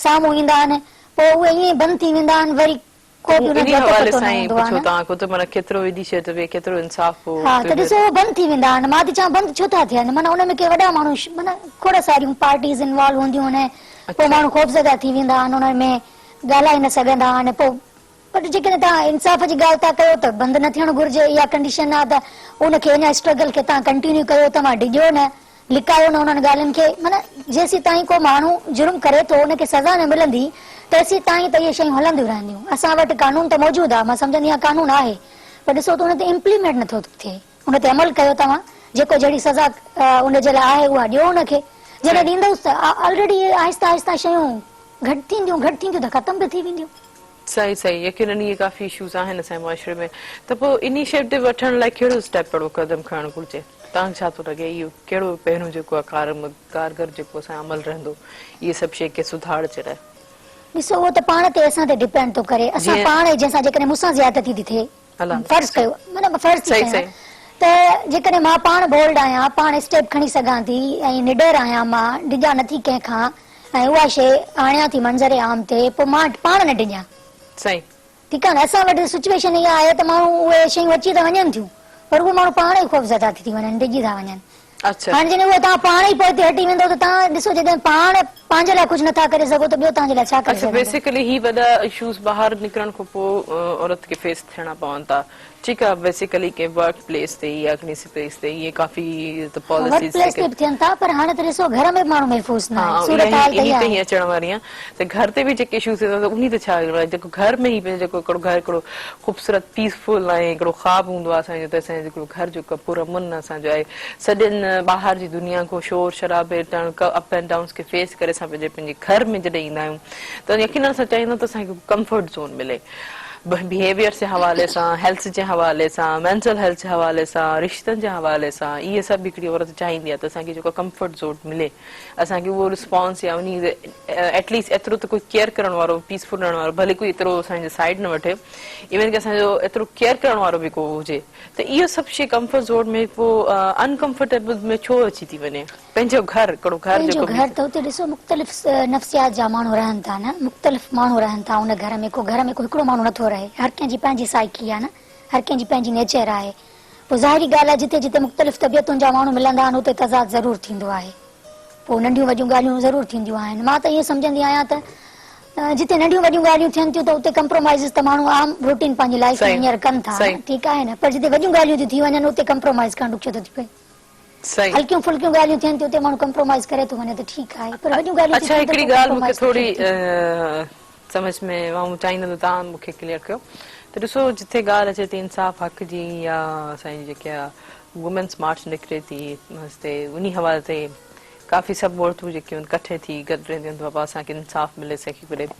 سامهون ايندا آهن پوء اهي ائين ئي بند ٿي ويندا آهن وري ڪو به انهن انهي جو اتو حوالي پتو نه سان ئي هوندو آهي پڇو نه. توهان کان ته معنيٰ ڪيترو ايڏي شيء ته ڪيترو انصاف پوء ها ته ڏسو اهي بند ٿي ويندا آهن مان ته چوان بند ڇو ٿا ٿين معنيٰ ان ۾ ڪي وڏا ماڻهو معنيٰ کوڙ ساريون پارٽيز انوالو هونديون آهن پوء ماڻهو خوفزده ٿي ويندا آهن انهن ۾ ڳالهائي نه سگهندا آهن پوء پر جيڪڏهن توهان انصاف جي ڳالهه ٿا ڪيو ته بند نه ٿيڻ گهرجي اها ڪنڊيشن آهي ته ان کي اڃا اسٽرگل کي توهان ڪنٽينيو ڪيو توهان ڊڄو نه لڪايو نه انهن ڳالهين کي معنيٰ جيسين تائين ڪو ماڻهو جرم ڪري ٿو ان کي سزا نه ملندي تيسين تائين ته اهي شيون هلنديون رهنديون اسان وٽ قانون ته موجود آهي مان سمجهندي آهيان قانون آهي پر ڏسو ته ان تي امپليمينٽ نه ٿو ٿئي ان تي عمل ڪيو توهان جيڪو جهڙي سزا ان جي لاء آهي اها ڏيو ان کي جڏهن ڏيندؤس ته آلريڊي اهي آهستي آهستي شيون گهٽ ٿينديون گهٽ ٿينديون ته ختم به ٿي وينديون. صحيح صحيح يقينن اهي ڪافي اشوز آهن اسان جي معاشري ۾ ته پوء انيشيٽو وٺڻ لاء ڪهڙو اسٽيپ ڪهڙو قدم کڻڻ گهرجي توهان کي ڇا ٿو لڳي اهو ڪهڙو پهريون جيڪو آهي ڪارگر جيڪو اسان جو عمل رهندو اهي سڀ شيء کي سڌار جي لاء. ڏسو اهو ته پاڻ تي اسان تي ڊپينڊ ٿو ڪري اسان پاڻ ئي جنهن سان جيڪڏهن مون سان زيادتي ٿي ٿئي فرض ڪيو معنيٰ فرض ٿي ڪيان ته جيڪڏهن مان پاڻ بولڊ آهيان پاڻ اسٽيپ کڻي سگهان ٿي ۽ نڊر آهيان مان ڊڄان نٿي ڪنهن کان ۽ اها شيء آڻيان ٿي منظر عام تي پوء مان پاڻ نه ڊڄان. صحيح. ٺيڪ آهي نه اسان وٽ سچويشن اها آهي ته ماڻهو اهي شيون اچي ته وڃن ٿيون پر اهي ماڻهو پاڻ ئي خوفزده ٿي وڃن ڊڄي ٿا وڃن. اڇا. هاڻي جڏهن اهو توهان پاڻ ئي پوئتي هٽي ويندو ته توهان ڏسو جڏهن پاڻ پنهنجي لاء ڪجهه نٿا ڪري سگهو ته ٻيو توهان جي لاء ڇا ڪري اڇا سگهندو. بيسيڪلي هي وڏا اشوز ٻاهر نڪرڻ کان پوء عورت کي فيس ٿيڻا پون ٿا ٺيڪ آ بيسيڪلي ڪنهن ورڪ پليس تي يا ڪنهن پليس تي اهي ڪافي ته ورڪ پاليسيز پليس تي به ٿين ٿا پر هاڻي ته ڏسو گهر ۾ به ماڻهو محفوظ نه آهي صورتحال ته انهي اها تي ئي آهي. اچڻ واري آهيان ته گهر تي به جيڪي اشوز ٿين ٿا انهي تي ڇا جيڪو گهر ۾ ئي جيڪو هڪڙو گهر هڪڙو خوبصورت پيس فل ۽ هڪڙو خواب هوندو آهي اسان جو ته اسان جو هڪڙو گهر جيڪو پر امن اسان جو آهي سڄن ٻاهر جي دنيا کان شور شرابي اپ اينڊ ڊائونس کي فيس ڪري اسان پنهنجي پنهنجي گهر ۾ جڏهن ايندا آهيون ته يقينن اسان چاهيندا آهيون ته اسان کي ڪمفرٽ زون ملي بهيويئر جي حوالي سان هيلٿ جي حوالي سان مينٽل هيلٿ جي حوالي سان رشتن جي حوالي سان اهي سڀ هڪڙي عورت چاهيندي آهي ته اسان کي جيڪو ڪمفرٽ زون ملي اسان کي اهو رسپانس يا انهي ايٽ ليسٽ ايترو ته ڪوئي ڪيئر ڪرڻ وارو پيسفل رهڻ وارو ڀلي ڪوئي ايترو اسان جي سائيڊ نه وٺي ايون ڪي اسان جو ايترو ڪيئر ڪرڻ وارو به ڪو هجي ته اهو سڀ شي ڪمفرٽ زون ۾ پوء انڪمفرٽيبل ۾ ڇو اچي ٿي وڃي پنهنجو گهر هڪڙو گهر پنهنجو جيڪو گهر ته اتي ڏسو مختلف نفسيات جا ماڻهو رهن ٿا نه مختلف ماڻهو رهن ٿا ان گهر ۾ ڪو گهر ۾ ڪو هڪڙو ماڻهو نٿو رهي هر ڪنهن جي پنهنجي سائيڪي آهي نه هر ڪنهن جي پنهنجي نيچر آهي پوء ظاهري ڳالهه آهي جتي جتي مختلف طبيعتن جا ماڻهو ملندا آهن اتي تضاد ضرور ٿيندو آهي. پوء ننڍيون وڏيون ڳالهيون ضرور ٿينديون آهن. مان ته ائين سمجهندي آهيان ته جتي ننڍيون وڏيون ڳالهيون ٿين ٿيون ته اتي ڪمپرومائيزز ته ماڻهو عام روٽين پنهنجي لائيف ۾ هينئر ڪن ٿا نه ٺيڪ آهي نه پر جتي وڏيون ڳالهيون ٿيون ٿي وڃن اتي ڪمپرومائيز ڪرڻ ڏکيو ٿو ٿي پئي. هلڪيون ڦلڪيون ڳالهيون ٿين ٿيون اتي ماڻهو ڪمپرومائيز ڪري ٿو وڃي ته ٺيڪ آهي پر وڏيون ڳالهيون ٿيون اڇا ٿين ته هڪڙي پوء ڳالهه مون کي ڪمپرومائيز ٿوري ڏکيو ٿو ٿي. سمجھ ۾ آئون چاهيندم ته توهان مون کي ڪليئر ڪيو ته ڏسو جتي ڳالهه اچي ٿي انصاف حق جي يا اسان جي جيڪي وومينس مارچ نڪري ٿي تي انهي حوالي تي ڪافي سڀ عورتون جيڪي آهن ڪٺي ٿي گڏ رهنديون آهن ته بابا اسان کي انصاف ملي اسان کي ملي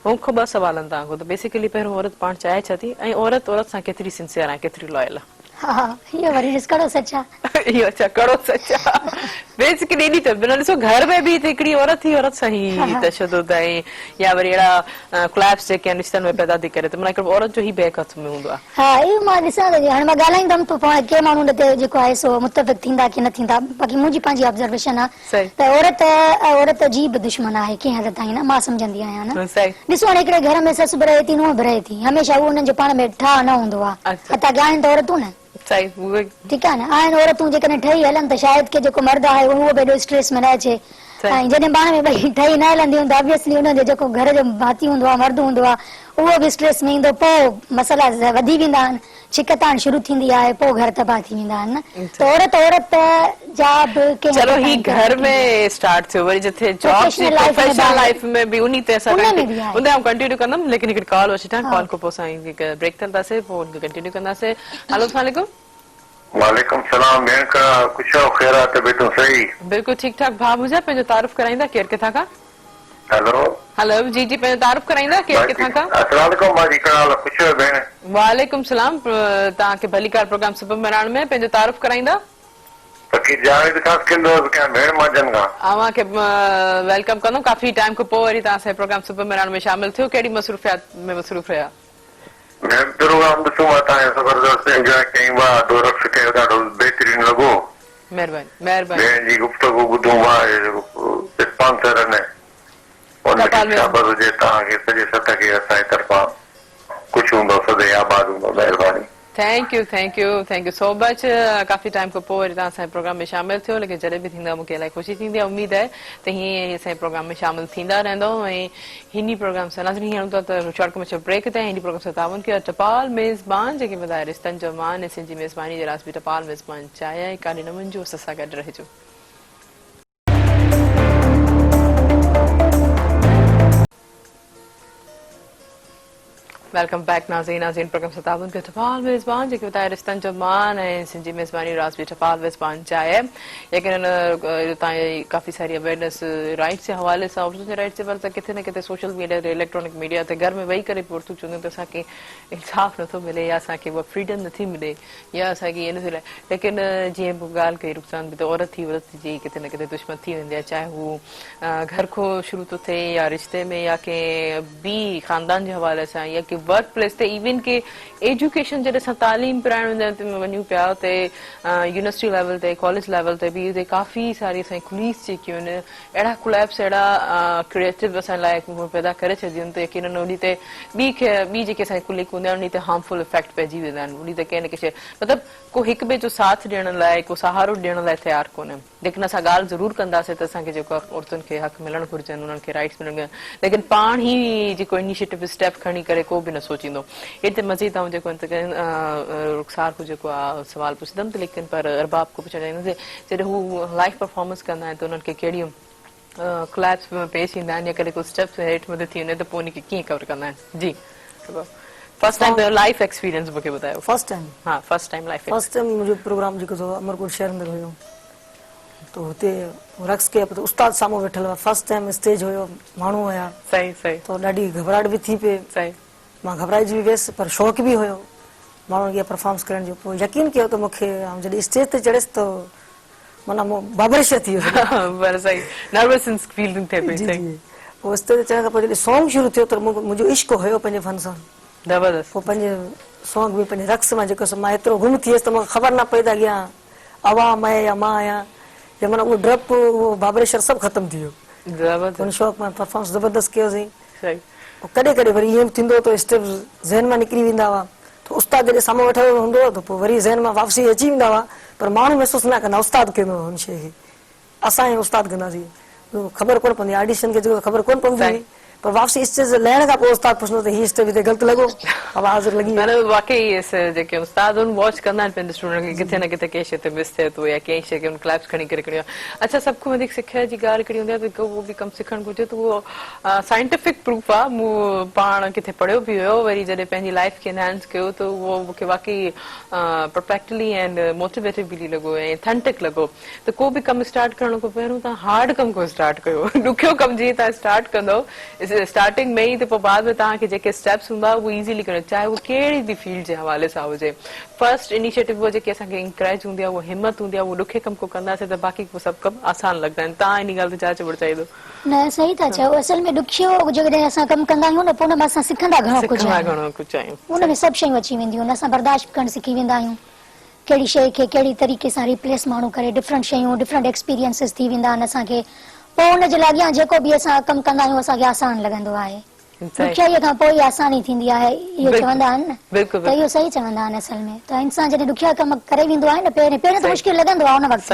مون کان ٻه سوال آهن توهان کان ته بيسيڪلي پهريون عورت پاڻ چاهي ڇا ٿي ۽ عورت عورت سان ڪيتري سنسيئر آهي ڪيتري لائل آهي. ها اهو وري ڏس ڪڙو سچ آ. اهو اڇا ڪڙو سچ آ. بيسڪلي ايڏي ته بنا ڏسو گهر ۾ به ته هڪڙي عورت ئي عورت سان هي تشدد ۽ يا وري اهڙا ڪليپس جيڪي آهن رشتن ۾ پيدا ٿي ڪري ته معنيٰ هڪڙو عورت جو هي بيڪ هٿ ۾ هوندو آ. ها اهو مان ڏسان ٿي هاڻي مان ڳالهائيندم ته پوء ڪي ماڻهو ان تي جيڪو آهي سو متفق ٿيندا ڪي نه ٿيندا باقي منهنجي پنهنجي آبزرويشن آ ته عورت عورت جي به دشمن آهي ڪنهن حد تائين نه مان سمجهندي آهيان نه ڏسو هاڻي هڪڙي گهر ۾ سس به رهي ٿي نونهن به رهي ٿي هميشه اهو انهن جو پاڻ ۾ ٺاهه نه هوندو آهي حتيٰ ڪي آهن ته عورتون نه ٺيڪ آهي نه آهن عورتون جيڪڏهن ٺهي هلن ته شايد ڪي جيڪو مرد آهي اهو به ايڏو اسٽريس ۾ نه اچي ۽ جڏهن پاڻ ۾ ٻئي ٺهي نه هلنديون ته آبويسلي انهن جو جيڪو گهر جو ڀاتي هوندو آهي مرد هوندو آهي اهو به اسٽريس ۾ ايندو پوء مسئلا وڌي ويندا آهن ڇڪتاڻ شروع ٿيندي آهي پوء گهر تباهه ٿي ويندا آهن نه ته عورت عورت جا به ڪنهن چلو هي گهر ۾ اسٽارٽ ٿيو وري جٿي جاب جي پروفيشنل لائف ۾ به انهي تي اسان ان تي آئون ڪنٽينيو ڪندم ليڪن هڪڙي ڪال وٺي وٺان ڪال کان پوء اسان هڪ بريڪ تي هلنداسي پوء ان کي ڪنٽينيو ڪنداسي هلو اسلام عليڪم. وعليڪم سلام ڀيڻ ڪهڙا حال خوش آهيو خير آهي طبيعتون صحيح. بلڪل ٺيڪ ٺاڪ ڀاء منهنجا پنهنجو تعارف ڪرائيندا ڪير ڪٿان کان. هلو. هلو جي جي پنهنجو تعارف ڪرائيندا ڪير ڪٿان کان. السلام عليڪم باجي ڪهڙا حال خوش آهيو ڀيڻ. وعليڪم سلام توهان کي ڀليڪار پروگرام صبح مهراڻ ۾ پنهنجو تعارف ڪرائيندا. فقير جاويد خاصخيلي ٿو عرض ڪيان ڀيڻ مانجهند کان. اوهان کي welcome ڪندم ڪافي ٽائيم کان پوء وري توهان اسان جي پروگرام صبح مهراڻ ۾ شامل ٿيو ڪهڙي مصروفيات ۾ مصروف رهيا. ڀيڻ پروگرام ڏسون مان توهان جو زبردست انجواء ڪيائين واھ ادو رقص ڪيو ڏاڍو بهترين لڳو. مهرباني مهرباني. ڀيڻ جي گفتگو ٻڌون واھ اسپانسر ان ان کي شابس هجي توهان کي سڄي سٿ کي اسان جي طرفان خوش هوندو سدائين آباد هوندو مهرباني. Thank you thank you thank you so much coffee time کان پوء وري توهان اسان جي پروگرام ۾ شامل ٿيو ليڪن جڏهن به ٿيندا مونکي الائي خوشي ٿيندي آهي اميد آهي ته هيئن ئي اسان جي پروگرام ۾ شامل ٿيندا رهندو ۽ هن ئي پروگرام سان ناظرين هيئن هلون ٿا ته شارٽ ڪمرشل بريڪ تي هن ئي پروگرام سان تعاون ڪيو ٽپال ميزبان جيڪي وڌائي رشتن جو مان ۽ سنڌ جي ميزباني جي راز به ٽپال ميزبان چاهي ۽ ڪاڏي نه وڃجو اسان سان گڏ رهجو. Welcome back ناظرين ناظرين پروگرام سان تعاون ڪيو ٽپال ميزبان جيڪي بتايا رشتن جو مان ۽ سنڌ جي ميزباني راز به ٽپال ميزبان چاهي يقينن تان ڪافي ساري اويئرنيس رائٽس جي حوالي سان عورتن جي رائٽس جي حوالي سان ڪٿي نه ڪٿي سوشل ميڊيا تي اليڪٽرانڪ ميڊيا تي گهر ۾ ويهي ڪري به عورتون چونديون ته اسان کي انصاف نٿو ملي يا اسان کي اها فريڊم نٿي ملي يا اسان کي ائين نٿو لڳي ليڪن جيئن به ڳالهه ڪئي رخسان به ته عورت ٿي عورت جي ڪٿي نه ڪٿي دشمن ٿي ويندي آهي چاهي هو گهر کان شروع ٿو ٿئي يا رشتي ۾ يا ڪنهن به خاندان جي حوالي سان يا ڪنهن ورڪ پليس تي ايون ڪي ايجوڪيشن جڏهن اسان تعليم پرائڻ وڃون پيا اتي يونيورسٽي ليول تي ڪاليج ليول تي به اتي ڪافي ساري اسان جي ڪليگس جيڪيون آهن اهڙا ڪليپس اهڙا ڪريئيٽو اسان لاء پيدا ڪري ڇڏينديون آهن ته يقينن انهي تي ٻي کي ٻي جيڪي اسان جي ڪليگ هوندا آهن انهي تي هارمفل افيڪٽ پئجي ويندا آهن انهي تي ڪنهن نه ڪنهن شيء مطلب ڪو هڪ ٻئي جو ساٿ ڏيڻ لاء ڪو سهارو ڏيڻ لاء تيار ڪونهي ليڪن اسان ڳالهه ضرور ڪنداسين ته اسان کي جيڪو آهي عورتن کي حق ملڻ گهرجن انهن کي رائٽس ملڻ گهرجن ليڪن پاڻ ئي جيڪو انيشيٽو اسٽيپ کڻي ڪري ڪو به نه سوچيندو هتي مزيد آئون جيڪو رخسار کان جيڪو آهي سوال پڇندم ته ليڪن پر ارباب کان پڇڻ چاهيندس جڏهن هو لائيو پرفارمنس ڪندا آهن ته انهن کي ڪهڙيون ڪليپس پيش ايندا آهن يا ڪڏهن ڪو اسٽيپس هيٺ مٿي ٿي وڃي ته پوء ان کي ڪيئن ڪور ڪندا آهن جي فرسٽ ٽائيم پنهنجو لائيف ايڪسپيرينس مونکي ٻڌايو فرسٽ ٽائيم ها first time life first time منهنجو پروگرام جيڪو سو امرڪوٽ شهر اندر هيو ته هتي رقص ڪيا ته استاد سامهون ويٺل هئا فرسٽ ٽائيم اسٽيج هيو ماڻهو هيا صحيح صحيح ته ڏاڍي گهٻراهٽ به ٿي پئي صحيح مان گهٻرائجي به ويس پر شوق به هيو ماڻهن اڳيان پرفارمنس ڪرڻ جو پوء يقين ڪيو ته مون کي آئون جڏهن اسٽيج تي چڙهيس ته معنيٰ مون بابرشر ٿي ويس پر صحيح نروسنس فيلنگ ٿئي پئي جي جي پوء اسٽيج تي چڙهڻ کان پوء جڏهن سونگ شروع ٿيو ته منهنجو عشق هيو پنهنجي فن سان زبردست پوء پنهنجي سونگ ۾ پنهنجي رقص مان جيڪو سو مان ايترو گم ٿي ويس ته مون کي خبر نه پئي ته اڳيان عوام آهي يا مان آهيان يا معنيٰ اهو ڊپ اهو بابرشر سڀ ختم ٿي ويو زبردست ان شوق مان پرفارمنس زبردست ڪيوسين صحيح. پوء ڪڏهن ڪڏهن وري ائين به ٿيندو هو ته اسٽيپس ذهن مان نڪري ويندا هئا ته استاد جڏهن سامهون ويٺل هوندو هو ته پوء وري ذهن مان واپسي اچي ويندا هئا پر ماڻهو محسوس نه ڪندا استاد ڪندو هو ان شيء کي اسان ۽ استاد ڪنداسين خبر ڪونه پوندي آڊيشن کي جيڪو خبر ڪونه پوندي هئي پر واپسي اسٽيج تي لهڻ کان پوء استاد پڇندو ته هي اسٽيپ هتي غلط لڳو آواز لڳي وئي. معنيٰ واقعي جيڪي استاد آهن واچ ڪندا آهن پنهنجي اسٽوڊنٽ کي ڪٿي نه ڪٿي ڪنهن شيء تي مس ٿئي ٿو يا ڪنهن شيء کي ان ڪليپس کڻي ڪري کڻي اڇا سڀ کان وڌيڪ سکيا جي ڳالهه هڪڙي هوندي آهي ته ڪو به ڪم سکڻ گهرجي ته اهو سائنٽيفڪ پروف آ مون پاڻ ڪٿي پڙهيو به هيو وري جڏهن پنهنجي لائيف کي انهانس ڪيو ته اهو مون کي واقعي پرفيڪٽلي اينڊ موٽيويٽيولي لڳو ۽ اٿينٽڪ لڳو ته ڪو به ڪم اسٽارٽ ڪرڻ کان پهريون توهان هارڊ ڪم کان اسٽارٽ ڪيو ڏکيو ڪم جيئن توهان اسٽارٽ ڪندو اسٽارٽنگ ۾ ئي ته پوء بعد ۾ توهان کي جيڪي اسٽيپس هوندا اهي ايزيلي ڪرڻ چاهي اهو ڪهڙي به فيلڊ جي حوالي سان هجي فرسٽ انيشيٽو اهو جيڪي اسان کي انڪريج هوندي آهي اهو همت هوندي آهي اهو ڏکي ڪم کان ڪنداسين ته باقي سڀ ڪم آسان لڳندا آهن توهان انهي ڳالهه تي ڇا چوڻ چاهيندو. نه صحيح ٿا چئو اصل ۾ ڏکيو جيڪڏهن اسان ڪم ڪندا آهيون نه پوء ان مان اسان سکندا گهڻو ڪجهه سکندا گهڻو ڪجهه آهيون ان ۾ سڀ شيون اچي وينديون آهن اسان برداشت به ڪرڻ سکي ويندا آهيون ڪهڙي شيء کي ڪهڙي طريقي سان ريپليس ماڻهو ڪري ڊفرنٽ شيون ڊفرنٽ ايڪسپيرينسز ٿي ويندا آهن اسان کي پوء ان جي لاء اڳيان جيڪو به اسان ڪم ڪندا آهيون اسان کي آسان لڳندو آهي ڏکيائيء کان پوء ئي آساني ٿيندي آهي اهو چوندا آهن نه ته اهو صحيح چوندا آهن اصل ۾ ته انسان جڏهن ڏکيا ڪم ڪري ويندو آهي نه پهرين پهرين ته مشڪل لڳندو آهي ان وقت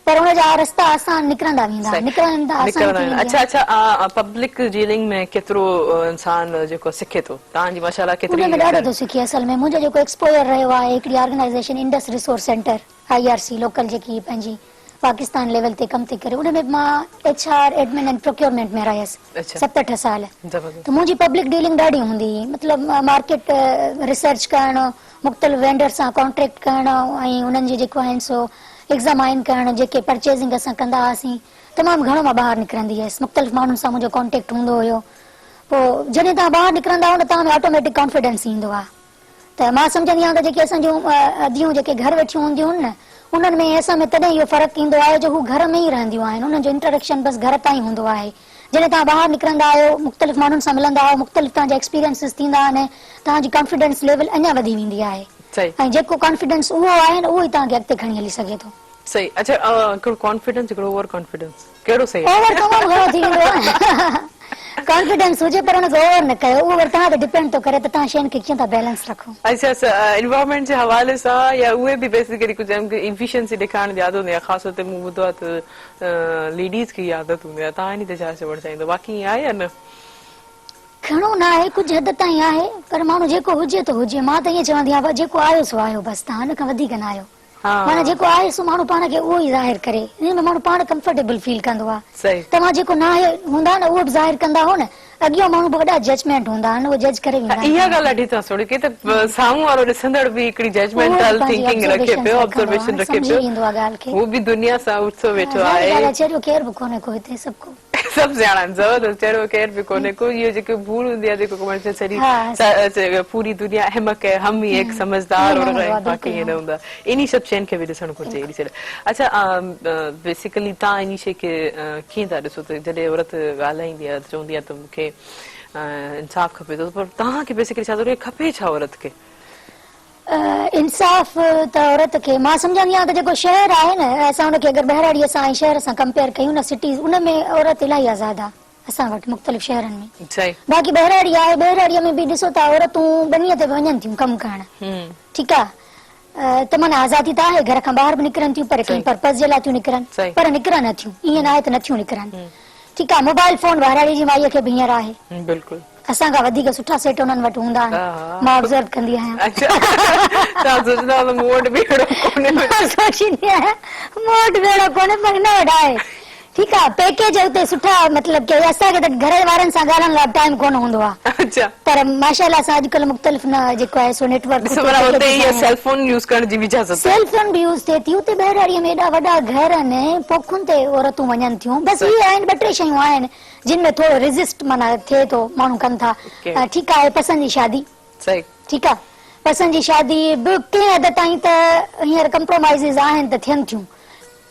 پر ان جا رستا آسان نڪرندا ويندا آهن نڪرندا آساني ٿي ويندي آهي. اڇا اڇا پبلڪ ڊيلنگ ۾ ڪيترو انسان جيڪو سکي ٿو توهان جي ماشاء الله ڪيتري ان ۾ ڏاڍو ٿو سکي اصل ۾ منهنجو جيڪو ايڪسپوزر رهيو آهي هڪڙي organisation Indus resource centre I R C local جيڪي پنهنجي پاڪستان ليول تي ڪم ٿي ڪري ان ۾ به مان H R admin and procurement ۾ رهيس ست اٺ سال ته منهنجي پبلڪ ڊيلنگ ڏاڍي هوندي هئي مطلب مارڪيٽ ريسرچ ڪرڻ مختلف وينڊر سان ڪانٽريڪٽ ڪرڻ ۽ انهن جي جيڪو آهن سو ايگزامائن ڪرڻ جيڪي پرچيزنگ اسان ڪندا هئاسين تمام گهڻو مان ٻاهر نڪرندي هيس مختلف ماڻهن سان منهنجو ڪانٽيڪٽ هوندو هيو پوء جڏهن توهان ٻاهر نڪرندا آهيو نه توهان ۾ آٽوميٽڪ ڪانفيڊنس ايندو آهي ته مان سمجهندي آهيان ته جيڪي اسان جون اديون جيڪي گهر ويٺيون هونديون آهن نه انهن ۾ ۽ اسان ۾ تڏهن اهو فرق ايندو آهي جو هو گهر ۾ ئي رهنديون آهن انهن جو انٽريڪشن بس گهر تائين هوندو آهي جڏهن توهان ٻاهر نڪرندا آهيو مختلف ماڻهن سان ملندا آهيو مختلف توهان جا ايڪسپيرينسز ٿيندا آهن توهان جي ڪانفيڊنس ليول اڃا وڌي ويندي آهي ۽ جيڪو ڪانفيڊنس اهو آهي نه اهو ئي توهان کي اڳتي کڻي هلي سگهي ٿو. صحيح اڇا هڪڙو ڪانفيڊنس هڪڙو اوور ڪانفيڊنس ڪهڙو صحيح آهي؟ اوور تمام گهڻو ٿي ويندو آهي ڪانفيڊنس هجي پر ان کي اوور نه ڪيو اهو وري توهان تي ڊپينڊ ٿو ڪري ته توهان شين کي ڪيئن ٿا بيلنس رکو. اڇا انوائرمينٽ جي حوالي سان يا اهي به بيسيڪلي ڪجهه ايفيشنسي ڏيکارڻ جي عادت هوندي آهي خاص طور تي مون ٻڌو آهي ته ليڊيز کي اها عادت هوندي آهي توهان انهي تي ڇا چوڻ چاهيندو واقعي ائين آهي يا نه؟ گهڻو نه آهي ڪجهه حد تائين آهي پر ماڻهو جيڪو هجي ته هجي مان ته ائين چوندي آهيان جيڪو آهيو سو آهيو بس توهان ان کان وڌيڪ نه آهيو. معنيٰ جيڪو آهي سو ماڻهو پاڻ کي اهو ئي ظاهر ڪري ان ۾ ماڻهو پاڻ ڪمفرٽيبل فيل ڪندو آهي توهان جيڪو ناهي هوندا نه اهو به ظاهر ڪندا هو نه اڳيان ماڻهو به وڏا ججمينٽ هوندا آهن اهو جج ڪري ويندا آهن اها ڳالهه ڏاڍي توهان سهڻي ڪئي ته سامهون وارو ڏسندڙ به هڪڙي ججمينٽل ٿنڪنگ رکي پيو آبزرويشن رکي پيو هو به دنيا سان اٿيو ويٺو آهي چريو ڪير به ڪونهي ڪو هتي سڀ ڪو سڀ سياڻا آهن زبردست چريو ڪير به ڪونهي ڪو اهو جيڪي ڀوڙ هوندي آهي جيڪو ڪمرشل سڄي پوري دنيا احمق هي هم هي ايڪ سمجهدار اور باقي ائين نه هوندو آهي انهي سڀ شين کي به ڏسڻ گهرجي اهڙي سيڙ اڇا بيسيڪلي تان انهي شي کي ڪيئن ٿا ڏسو ته جڏهن عورت ڳالهائيندي آهي چوندي آهي ته مون کي انصاف کپي ٿو پر توهان کي بيسيڪلي ڇا ٿو لڳي کپي ڇا عورت کي؟ انصاف ته عورت کي مان سمجهندي آهيان ته جيڪو شهر آهي نه اسان ان کي اگر ٻهراڙيء سان ۽ شهر سان ڪمپيئر ڪيون نه سٽيز ان ۾ عورت الاهي آزاد آهي اسان وٽ مختلف شهرن ۾ باقي ٻهراڙي آهي ٻهراڙيء ۾ به ڏسو ته عورتون ٻنيء تي به وڃن ٿيون ڪم ڪرڻ ٺيڪ آهي ته معنيٰ آزادي ته آهي گهر کان ٻاهر به نڪرن ٿيون پر ڪنهن پرپز جي لاء ٿيون نڪرن پر نڪرن ٿيون ائين نه آهي ته نٿيون نڪرن ٺيڪ آهي موبائل فون ٻهراڙيء جي مائيء کي به هينئر آهي بلڪل اسان کان وڌيڪ سٺا سيٽ انهن وٽ هوندا آهن. مان آبزرو ڪندي آهيان. اڇا توهان سوچندا هوندا مون وٽ به اهڙو ڪونهي. مان سوچيندي آهيان مون وٽ به اهڙو ڪونهي پر هن وٽ آهي. ٺيڪ آهي پيڪيج اتي سٺا مطلب ڪي اسان کي ته گهر وارن سان ڳالهائڻ لاء به ٽائيم ڪونه هوندو آهي. اڇا. پر ماشاء الله سان اڄڪلهه مختلف نه جيڪو آهي سو نيٽ ورڪ ڏسو معنيٰ اتي اها سيل فون يوز ڪرڻ جي به اجازت آهي. سيل فون به يوز ٿئي ٿي اتي ٻهراڙيء ۾ ايڏا وڏا گهر آهن پوکن تي عورتون وڃن ٿيون بس اهي آهن ٻه ٽي شيون آهن. جن ۾ ٿورو ريزسٽ معنيٰ ٿئي ٿو ماڻهو ڪن ٿا ٺيڪ آهي پسند جي شادي ٺيڪ آهي پسند جي شادي به ڪنهن حد تائين ته هينئر ڪمپرومائيزز آهن ته ٿين ٿيون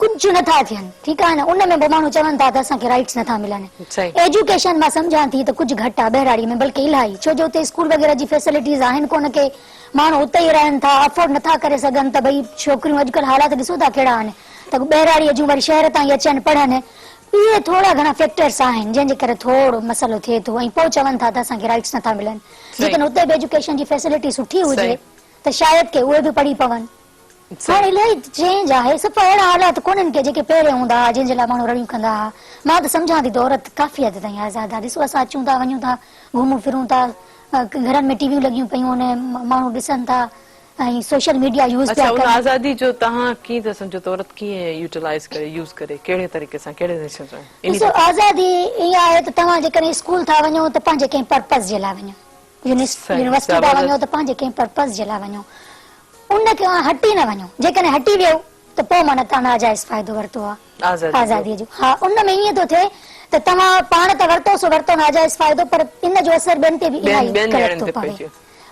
ڪجهه نٿا ٿين ٺيڪ آهي نه ان ۾ به ماڻهو چون ٿا ته اسان کي رائٽس نٿا ملن ايجوڪيشن مان سمجهان ٿي ته ڪجهه گهٽ آهي ٻهراڙي ۾ بلڪه الاهي ڇو جو اتي اسڪول وغيره جي فيسلٽيز آهن ڪونه ڪي ماڻهو اتي ئي رهن ٿا افورڊ نٿا ڪري سگهن ته ڀئي ڇوڪريون اڄڪلهه حالات ڏسو ٿا ڪهڙا آهن ته ٻهراڙي جون وري شهر تائين اچن پڙهن اهي ٿورا گهڻا فيڪٽرس آهن جنهن جي ڪري ٿورو مسئلو ٿئي ٿو ۽ پوء چون ٿا ته اسان کي رائٽس نٿا ملن جيڪڏهن اتي به ايجوڪيشن جي فيسلٽي سٺي هجي ته شايد ڪي اهي به پڙهي پون. هاڻي الاهي چينج آهي صفا اهڙا حالات ڪونهن ڪي جيڪي پهرين هوندا هئا جنهن جي لاء ماڻهو رڙيون ڪندا هئا. مان ته سمجهان ٿي ته عورت ڪافي حد تائين آزاد آهي ڏسو اسان اچون ٿا وڃون ٿا گهمون ڦرون ٿا گهرن ۾ ٽي ويون لڳيون پيون آهن ماڻهو ڏسن ٿا ۽ سوشل ميڊيا يوز پيا اڇا ان ڪن. آزادي جو توهان ڪيئن ٿا سمجهو ته عورت ڪيئن يوٽيلائيز ڪري يوز ڪري ڪهڙي طريقي سان ڪهڙي حيثيت سان انهي ڏسو آزادي ائين آهي ته توهان جيڪڏهن اسڪول ٿا وڃو ته پنهنجي ڪنهن پرپز جي لاء وڃو يونيورسٽي ٿا وڃو ته پنهنجي ڪنهن پرپز جي لاء وڃو ان کان هٽي نه وڃو جيڪڏهن هٽي ويو ته پوء معنيٰ توهان ناجائز فائدو ورتو آهي آزادي جو ها ان ۾ ائين ٿو ٿئي ته توهان پاڻ ته ورتو سو ورتو ناجائز فائدو پر ان جو اثر ٻين تي به الاهي غلط ٿو پوي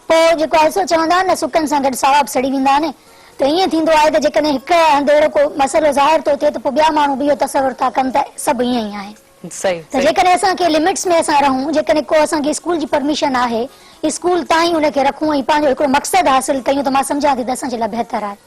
پوء جيڪو آهي سو چوندا آهن نه سڪن سان گڏ ساوا به سڙي ويندا آهن ته ائين ٿيندو آهي ته جيڪڏهن هڪ هنڌ اهڙو ڪو مسئلو ظاهر ٿو ٿئي ته پوء ٻيا ماڻهو به اهو تصور ٿا ڪن ته سڀ ائين ئي آهن ته جيڪڏهن اسان کي لمٽس ۾ اسان رهون جيڪڏهن ڪو اسان کي اسڪول جي پرميشن آهي اسڪول تائين ان کي رکون ۽ پنهنجو هڪڙو مقصد حاصل ڪيون ته مان سمجهان ٿي ته اسان جي لاء بهتر آهي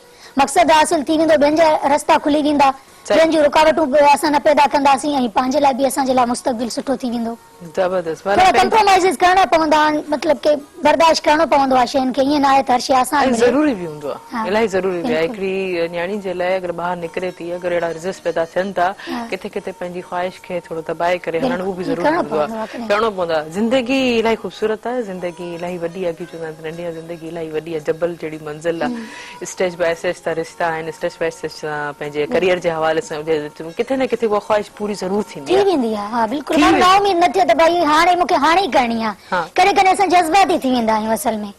مقصد حاصل ٿي ويندو ٻين جا رستا کلي ويندا ٻين جون رڪاوٽون به اسان نه پيدا ڪنداسين ۽ پنهنجي لاء به اسان جي لاء مستقبل سٺو ٿي ويندو. زبردست ٿورا ڪمپرومائيزز ڪرڻا پوندا آهن مطلب ڪي برداشت ڪرڻو پوندو آهي شين کي ائين نه آهي ته هر شي آسان ۽ ملي. ضروري به هوندو آهي الاهي ضروري به آهي هڪڙي نياڻي جي لاء اگر ٻاهر نڪري ٿي اگر اهڙا رزلٽس پيدا ٿين ٿا ڪٿي ڪٿي پنهنجي خواهش کي ٿورو دٻائي ڪري هلڻ اهو به ضروري هوندو آهي ڪرڻو پوندو آهي زندگي الاهي خوبصورت آهي زندگي الاهي وڏي آهي ڪي چوندا آهن ته ننڍي آهي زندگي الاهي وڏي آهي جبل جهڙي منزل آهي اسٽيج باء اسٽيج تان رشتا آهن اسٽيج باء اسٽيج تان پنهنجي ڪريئر جي حوالي سان هجي ڪٿي نه ڪٿي اها خواهش پوري ضرور ٿيندي آهي. ٿي ويندي آهي ها بلڪل ماڻهو نااميد نه ٿئي ته ڀائي هاڻي مون کي هاڻي ئي ڪرڻي آهي ڪڏهن ڪڏهن اسان جذباتي ٿي ويندا آهيون اصل ۾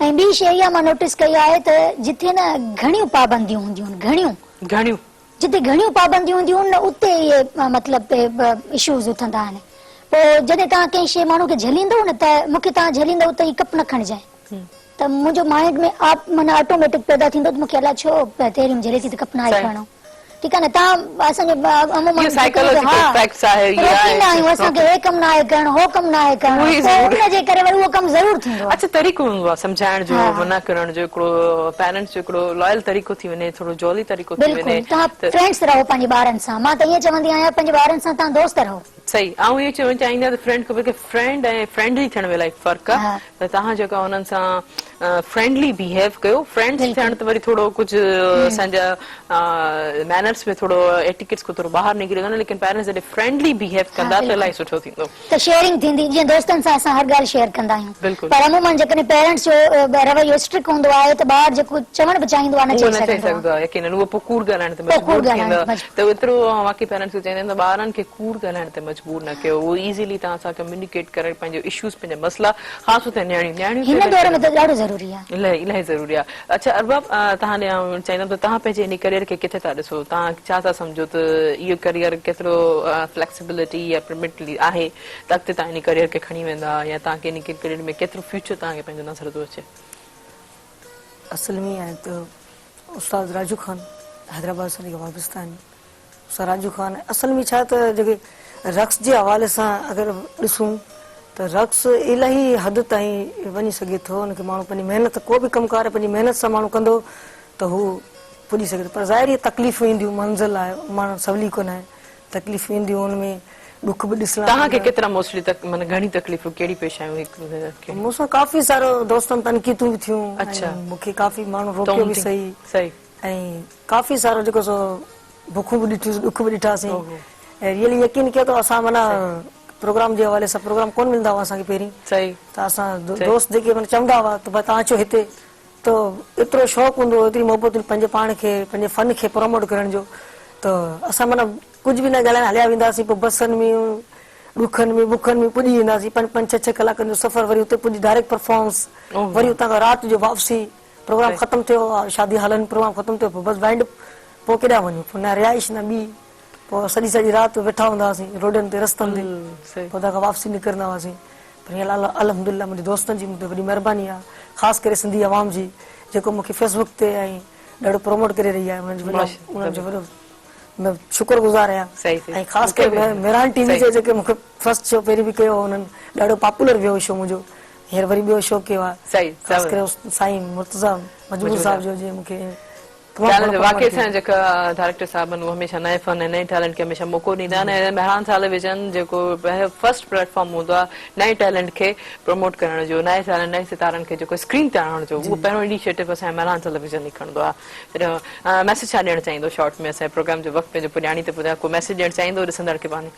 ۽ ٻي شيء اها مان نوٽيس ڪئي آهي ته جٿي نه گهڻيون پابنديون هونديون آهن گهڻيون گهڻيون جتي گهڻيون پابنديون هونديون آهن نه اتي اهي مطلب اشوز اٿندا آهن پوء جڏهن توهان ڪنهن شيء ماڻهو کي جهليندو نه ته مون کي توهان جهليندو ته هي ڪپ نه کڻجانء. ته منهنجو مائنڊ ۾ آپ معنيٰ آٽوميٽڪ پيدا ٿيندو ته مونکي الاء ڇو تيريون جهلي ٿي ته ڪپ ناهي کڻڻو. ٺيڪ آهي نه تان اسان جو عموماً اهو سائيڪالاجيڪل افيڪٽس آهي اهي روڪيندا آهيون اسان کي هي ڪم ناهي ڪرڻو هو ڪم ناهي ڪرڻو پوء ان جي ڪري وري اهو ڪم ضرور ٿيندو آهي. اڇا طريقو هوندو آهي سمجهائڻ جو منع ڪرڻ جو هڪڙو پيرنٽس جو هڪڙو لائل طريقو ٿي وڃي ٿورو جولي طريقو ٿي وڃي. بلڪل توهان فرينڊس رهو پنهنجي ٻارن سان مان ته ائين چوندي آهيان پنهنجي ٻارن سان توهان دوست رهو. صحيح آئون اهو چوڻ چاهيندي آهيان ته فرينڊ کان بلڪه فرينڊ ۽ فرينڊلي ٿيڻ ۾ الاهي فرق آهي ته توهان جيڪا انهن سان فرينڊلي بيهيو ڪيو فرينڊس ٿيڻ ته وري ٿورو ڪجهه اسان جا مينرس ۾ ٿورو ايٽيڪيٽس کان ٿورو ٻاهر نڪري ويندو ليڪن پيرنٽس جڏهن فرينڊلي بيهيو ڪندا ته الاهي سٺو ٿيندو. ته شيئرنگ ٿيندي جيئن دوستن سان اسان هر ڳالهه شيئر ڪندا آهيون پر عموماً جيڪڏهن پيرنٽس جو رويو اسٽرڪ هوندو آهي ته ٻار جيڪو چوڻ به چاهيندو آهي نه چئي سگهندو آهي. يقينن اهو پوء ڪوڙ ڳالهائڻ تي مجبور ٿيندو ته ايترو واقعي پيرنٽس کي چئيندا آهن ته ٻارن کي ڪوڙ ڳالهائڻ تي مجبور نه ڪيو اهو ايزيلي توهان سان ڪميونيڪيٽ ڪري پنهنجو اشوز پنهنجا مسئلا خاص طور تي نياڻيون نياڻيون هن دور ۾ ته ڏاڍو ضروري آهي. الاهي الاهي ضروري آهي. اڇا ارباب توهان ڏي آئون چاهيندم ته توهان پنهنجي انهي ڪريئر کي ڪٿي ٿا ڏسو؟ توهان ڇا ٿا سمجهو ته اهو ڪريئر ڪيترو فليڪسبلٽي يا پرمٽلي آهي ته اڳتي توهان انهي ڪريئر کي کڻي ويندا يا توهان کي انهي ڪريئر ۾ ڪيترو فيوچر توهان کي پنهنجو نظر ٿو اچي؟ اصل ۾ آهي ته استاد راجو خان حيدرآباد سان جيڪي وابسته آهن استاد راجو خان اصل ۾ ڇا ته جيڪي رقص جي حوالي سان اگر ڏسون ته رقص الاهي حد تائين وڃي سگهي ٿو ان کي ماڻهو پنهنجي محنت ڪو به ڪم ڪار پنهنجي محنت سان ماڻهو ڪندو ته هو پڄي سگهي ٿو پر ظاهر اهي تڪليفون اينديون منزل آهي ماڻهو سولي ڪونه آهي تڪليفون اينديون ان ۾ ڏک به ڏسڻا توهان کي ڪيترا موسٽلي تڪ معنيٰ گهڻي تڪليفون ڪهڙي پيش آيون هڪ مون سان ڪافي سارو دوستن تنقيدون به ٿيون اڇا مون کي ڪافي ماڻهو روڪيو به صحيح صحيح ۽ ڪافي سارو جيڪو سو بکون به ڏٺيون ڏک به ڏٺاسين ۽ ريئلي يقين ڪيو ته اسان معنيٰ پروگرام جي حوالي سان پروگرام ڪون ملندا هئا اسان کي پهرين صحيح ته اسان دوست جيڪي معنيٰ چوندا هئا ته ڀاء توهان اچو هتي ته ايترو شوق هوندو هو ايتري محبت هوندي پنهنجي پاڻ کي پنهنجي فن کي پروموٽ ڪرڻ جو ته اسان معنيٰ ڪجهه به نه ڳالهائڻ هليا وينداسين پوء بسن ۾ ڏکن ۾ بکن ۾ پڄي وينداسين پنج پنج ڇهه ڇهه ڪلاڪن جو سفر وري اتي پڄي ڊائريڪٽ پرفارمنس وري اتان کان رات جو واپسي پروگرام ختم ٿيو شادي هالن پروگرام ختم ٿيو پوء بس وائنڊ اپ پوء ڪيڏانهن وڃون پوء نه رهائش نه ٻي پوء سڄي سڄي رات ويٺا هوندا هئاسين روڊن تي رستن تي پوء اتان کان واپسي نڪرندا هئاسين پر هينئر الحمد لله منهنجي دوستن جي مون تي وڏي مهرباني آهي خاص ڪري سنڌي عوام جي جيڪو مون کي فيس بڪ تي ۽ ڏاڍو پروموٽ ڪري رهي آهي انهن جو وڏو انهن جو وڏو ۾ شڪر گذار آهيان ۽ خاص ڪري مهراڻ ٽي وي جو جيڪي مون کي فرسٽ شو پهرين به ڪيو هو انهن ڏاڍو پاپولر ويو شو منهنجو هينئر وري ٻيو شو ڪيو آهي خاص ڪري سائين مرتضيٰ مجبور صاحب جو جنهن مون کي ٽيلنٽ واقعي سائين جيڪا ڊائريڪٽر صاحب آهن اهي هميشه نئين فن ۽ نئين ٽيلنٽ کي هميشه موقعو ڏيندا آهن ۽ مهراڻ ٽيليويزن جيڪو فرسٽ پليٽ فارم هوندو آهي نئين ٽيلنٽ کي پروموٽ ڪرڻ جو نئين ٽيلنٽ نئين ستارن کي جيڪو اسڪرين تي آڻڻ جو اهو پهريون انيشيٽو اسان جو مهراڻ ٽيليويزن ئي کڻندو آهي تڏهن ميسيج ڇا ڏيڻ چاهيندو شارٽ ۾ اسان جي پروگرام جو وقت پنهنجو پڄاڻي تي پڄايو ڪو ميسيج ڏيڻ چاهيندو ڏسندڙ کي پنهنجي.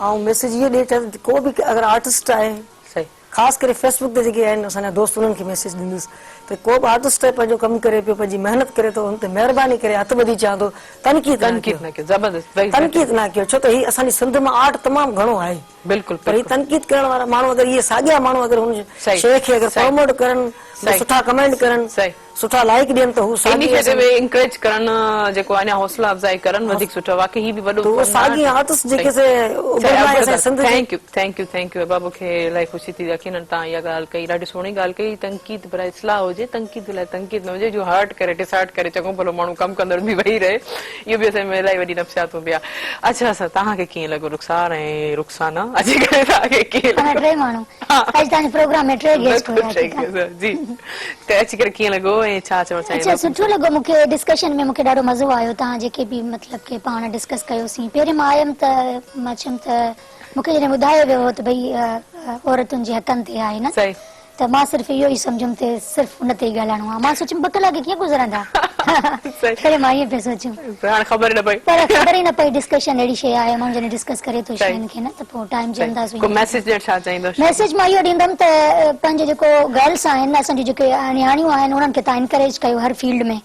آئون ميسيج اهو ڏيڻ چاهيندس ته ڪو به اگر آرٽسٽ آهي صحيح. خاص ڪري فيس بڪ تي جيڪي آهن اسان جا دوست انهن کي ميسيج ڏيندس ته ڪو به آرٽسٽ آهي پنهنجو ڪم ڪري پيو پنهنجي محنت ڪري ٿو ان تي مهرباني ڪري هٿ ٻڌي چوان ٿو تنقيد نه تنقيد ڪيو نه ڪيو زبردست ويري تنقيد نه ڪيو ڇو ته هي اسان جي سنڌ مان آرٽ تمام گهڻو آهي بلڪل پر هي تنقيد ڪرڻ وارا ماڻهو اگر اهي ساڳيا ماڻهو اگر هن شيء کي اگر پروموٽ ڪرن سٺا ڪمينٽ ڪرن سٺا لائيڪ ڏين ته هو ساڳي انهي شيء تي انڪريج ڪرن جيڪو آهي نه حوصلا افزائي ڪرن وڌيڪ سٺو واقعي هي به وڏو ته اهو ساڳي آرٽسٽ جيڪي سي اڀرندا آهن اسان سنڌ جي thank you thank you thank you ابا مون کي الاهي خوشي ٿي يقينن توهان اها ڳالهه ڪئي ڏاڍي سهڻي ڳالهه ڪئي تنقيد براء اصلاح هجي تنقيد لاء تنقيد نه هجي جو هرٽ ڪري ڊسهرٽ ڪري چڱو ڀلو ماڻهو ڪم ڪندڙ به ويهي رهي اهو به اسان ۾ الاهي وڏي نفسيات هوندي آهي اڇا سر توهان کي ڪيئن لڳو رخسار ۽ رخسانا اچي ڪري توهان کي ڪيئن لڳو ٽي ماڻهو اڄ توهان جي پروگرام ۾ ٽي گيسٽ هيا ٺيڪ آهي جي ته اچي ڪري ڪيئن لڳو ۽ ڇا چوڻ چاهيندو اڇا سٺو لڳو مون کي ڊسڪشن ۾ مون کي ڏاڍو مزو آيو توهان جيڪي به مطلب ڪي پاڻ ڊسڪس ڪيوسين پهرين مان آيم ته مان چيم ته مون کي جڏهن ٻڌايو ويو هو ته ڀئي عورتن جي حقن تي آهي نه ته مان صرف اهو ئي سمجهيم ته صرف ان تي ئي ڳالهائڻو آهي. مان سوچيم ٻه ڪلاڪ ڪيئن گذرندا؟ پهرين مان ائين پئي سوچيم. هاڻي خبر ئي نه پئي. پر خبر ئي نه پئي ڊسڪشن اهڙي شيء آهي ماڻهو جڏهن ڊسڪس ڪري ٿو شين کي نه ته پوء ٽائيم جو اندازو ئي ڪو ميسيج ڏيڻ ڇا چاهيندو؟ ميسيج مان اهو ڏيندم ته پنهنجو جيڪو گرلس آهن اسان جون جيڪي نياڻيون آهن انهن کي توهان انڪريج ڪيو هر فيلڊ ۾.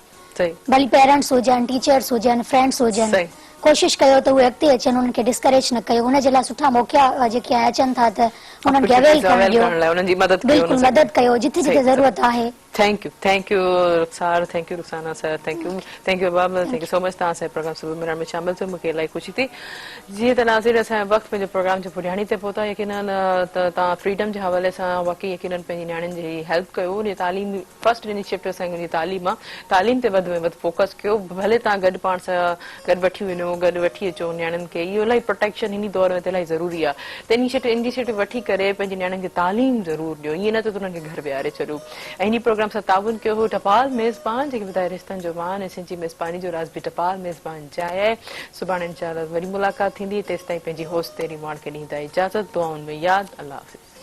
ڀلي پيرنٽس هجن، ٽيچرس هجن، فرينڊس هجن، ڪوشش ڪيو ته اهي اڳتي اچن، انهن کي ڊسڪريج نه ڪيو، ان جي لاء سٺا موقعا جيڪي اچن ٿا ته انهن کي اويل ڪرڻ ڏيو، بلڪل مدد ڪيو جٿي جٿي ضرورت آهي. Thank you thank you Rukhsar thank you Rukhsana sir thank you thank you Arbab thank you so much توهان اسان جي پروگرام صبح مهراڻ ۾ شامل ٿيو مونکي الاهي خوشي ٿي جيئن ته ناظرين اسان جو وقت پنهنجي پروگرام جي پڄاڻي تي پهتو آهي يقينن ته توهان فريڊم جي حوالي سان واقعي يقينن پنهنجي نياڻين جي هيلپ ڪيو ان جي تعليم فرسٽ انيشيٽو اسان جي تعليم آهي تعليم تي وڌ ۾ وڌ فوڪس ڪيو ڀلي توهان گڏ پاڻ سان گڏ وٺي وڃو گڏ وٺي اچو نياڻين کي اهو الاهي پروٽيڪشن هن دور ۾ ته الاهي ضروري آهي ته انيشيٽو وٺي ڪري پنهنجي نياڻين کي تعليم ضرور ڏيو ائين نه ته انهن کي گهر ويهاري ڇڏيو ۽ انهي پروگرام سان تعاون ڪيو هو ٽپال ميزبان جيڪي ٻڌائي رشتن جو مان ۽ سنڌ جي ميزباني جو راز به ٽپال ميزبان جاء آهي سڀاڻي انشاء الله وري ملاقات ٿيندي تيستائين پنهنجي هوسٽ تيري ماڻ کي ڏيندا اجازت دعائن ۾ ياد الله حافظ.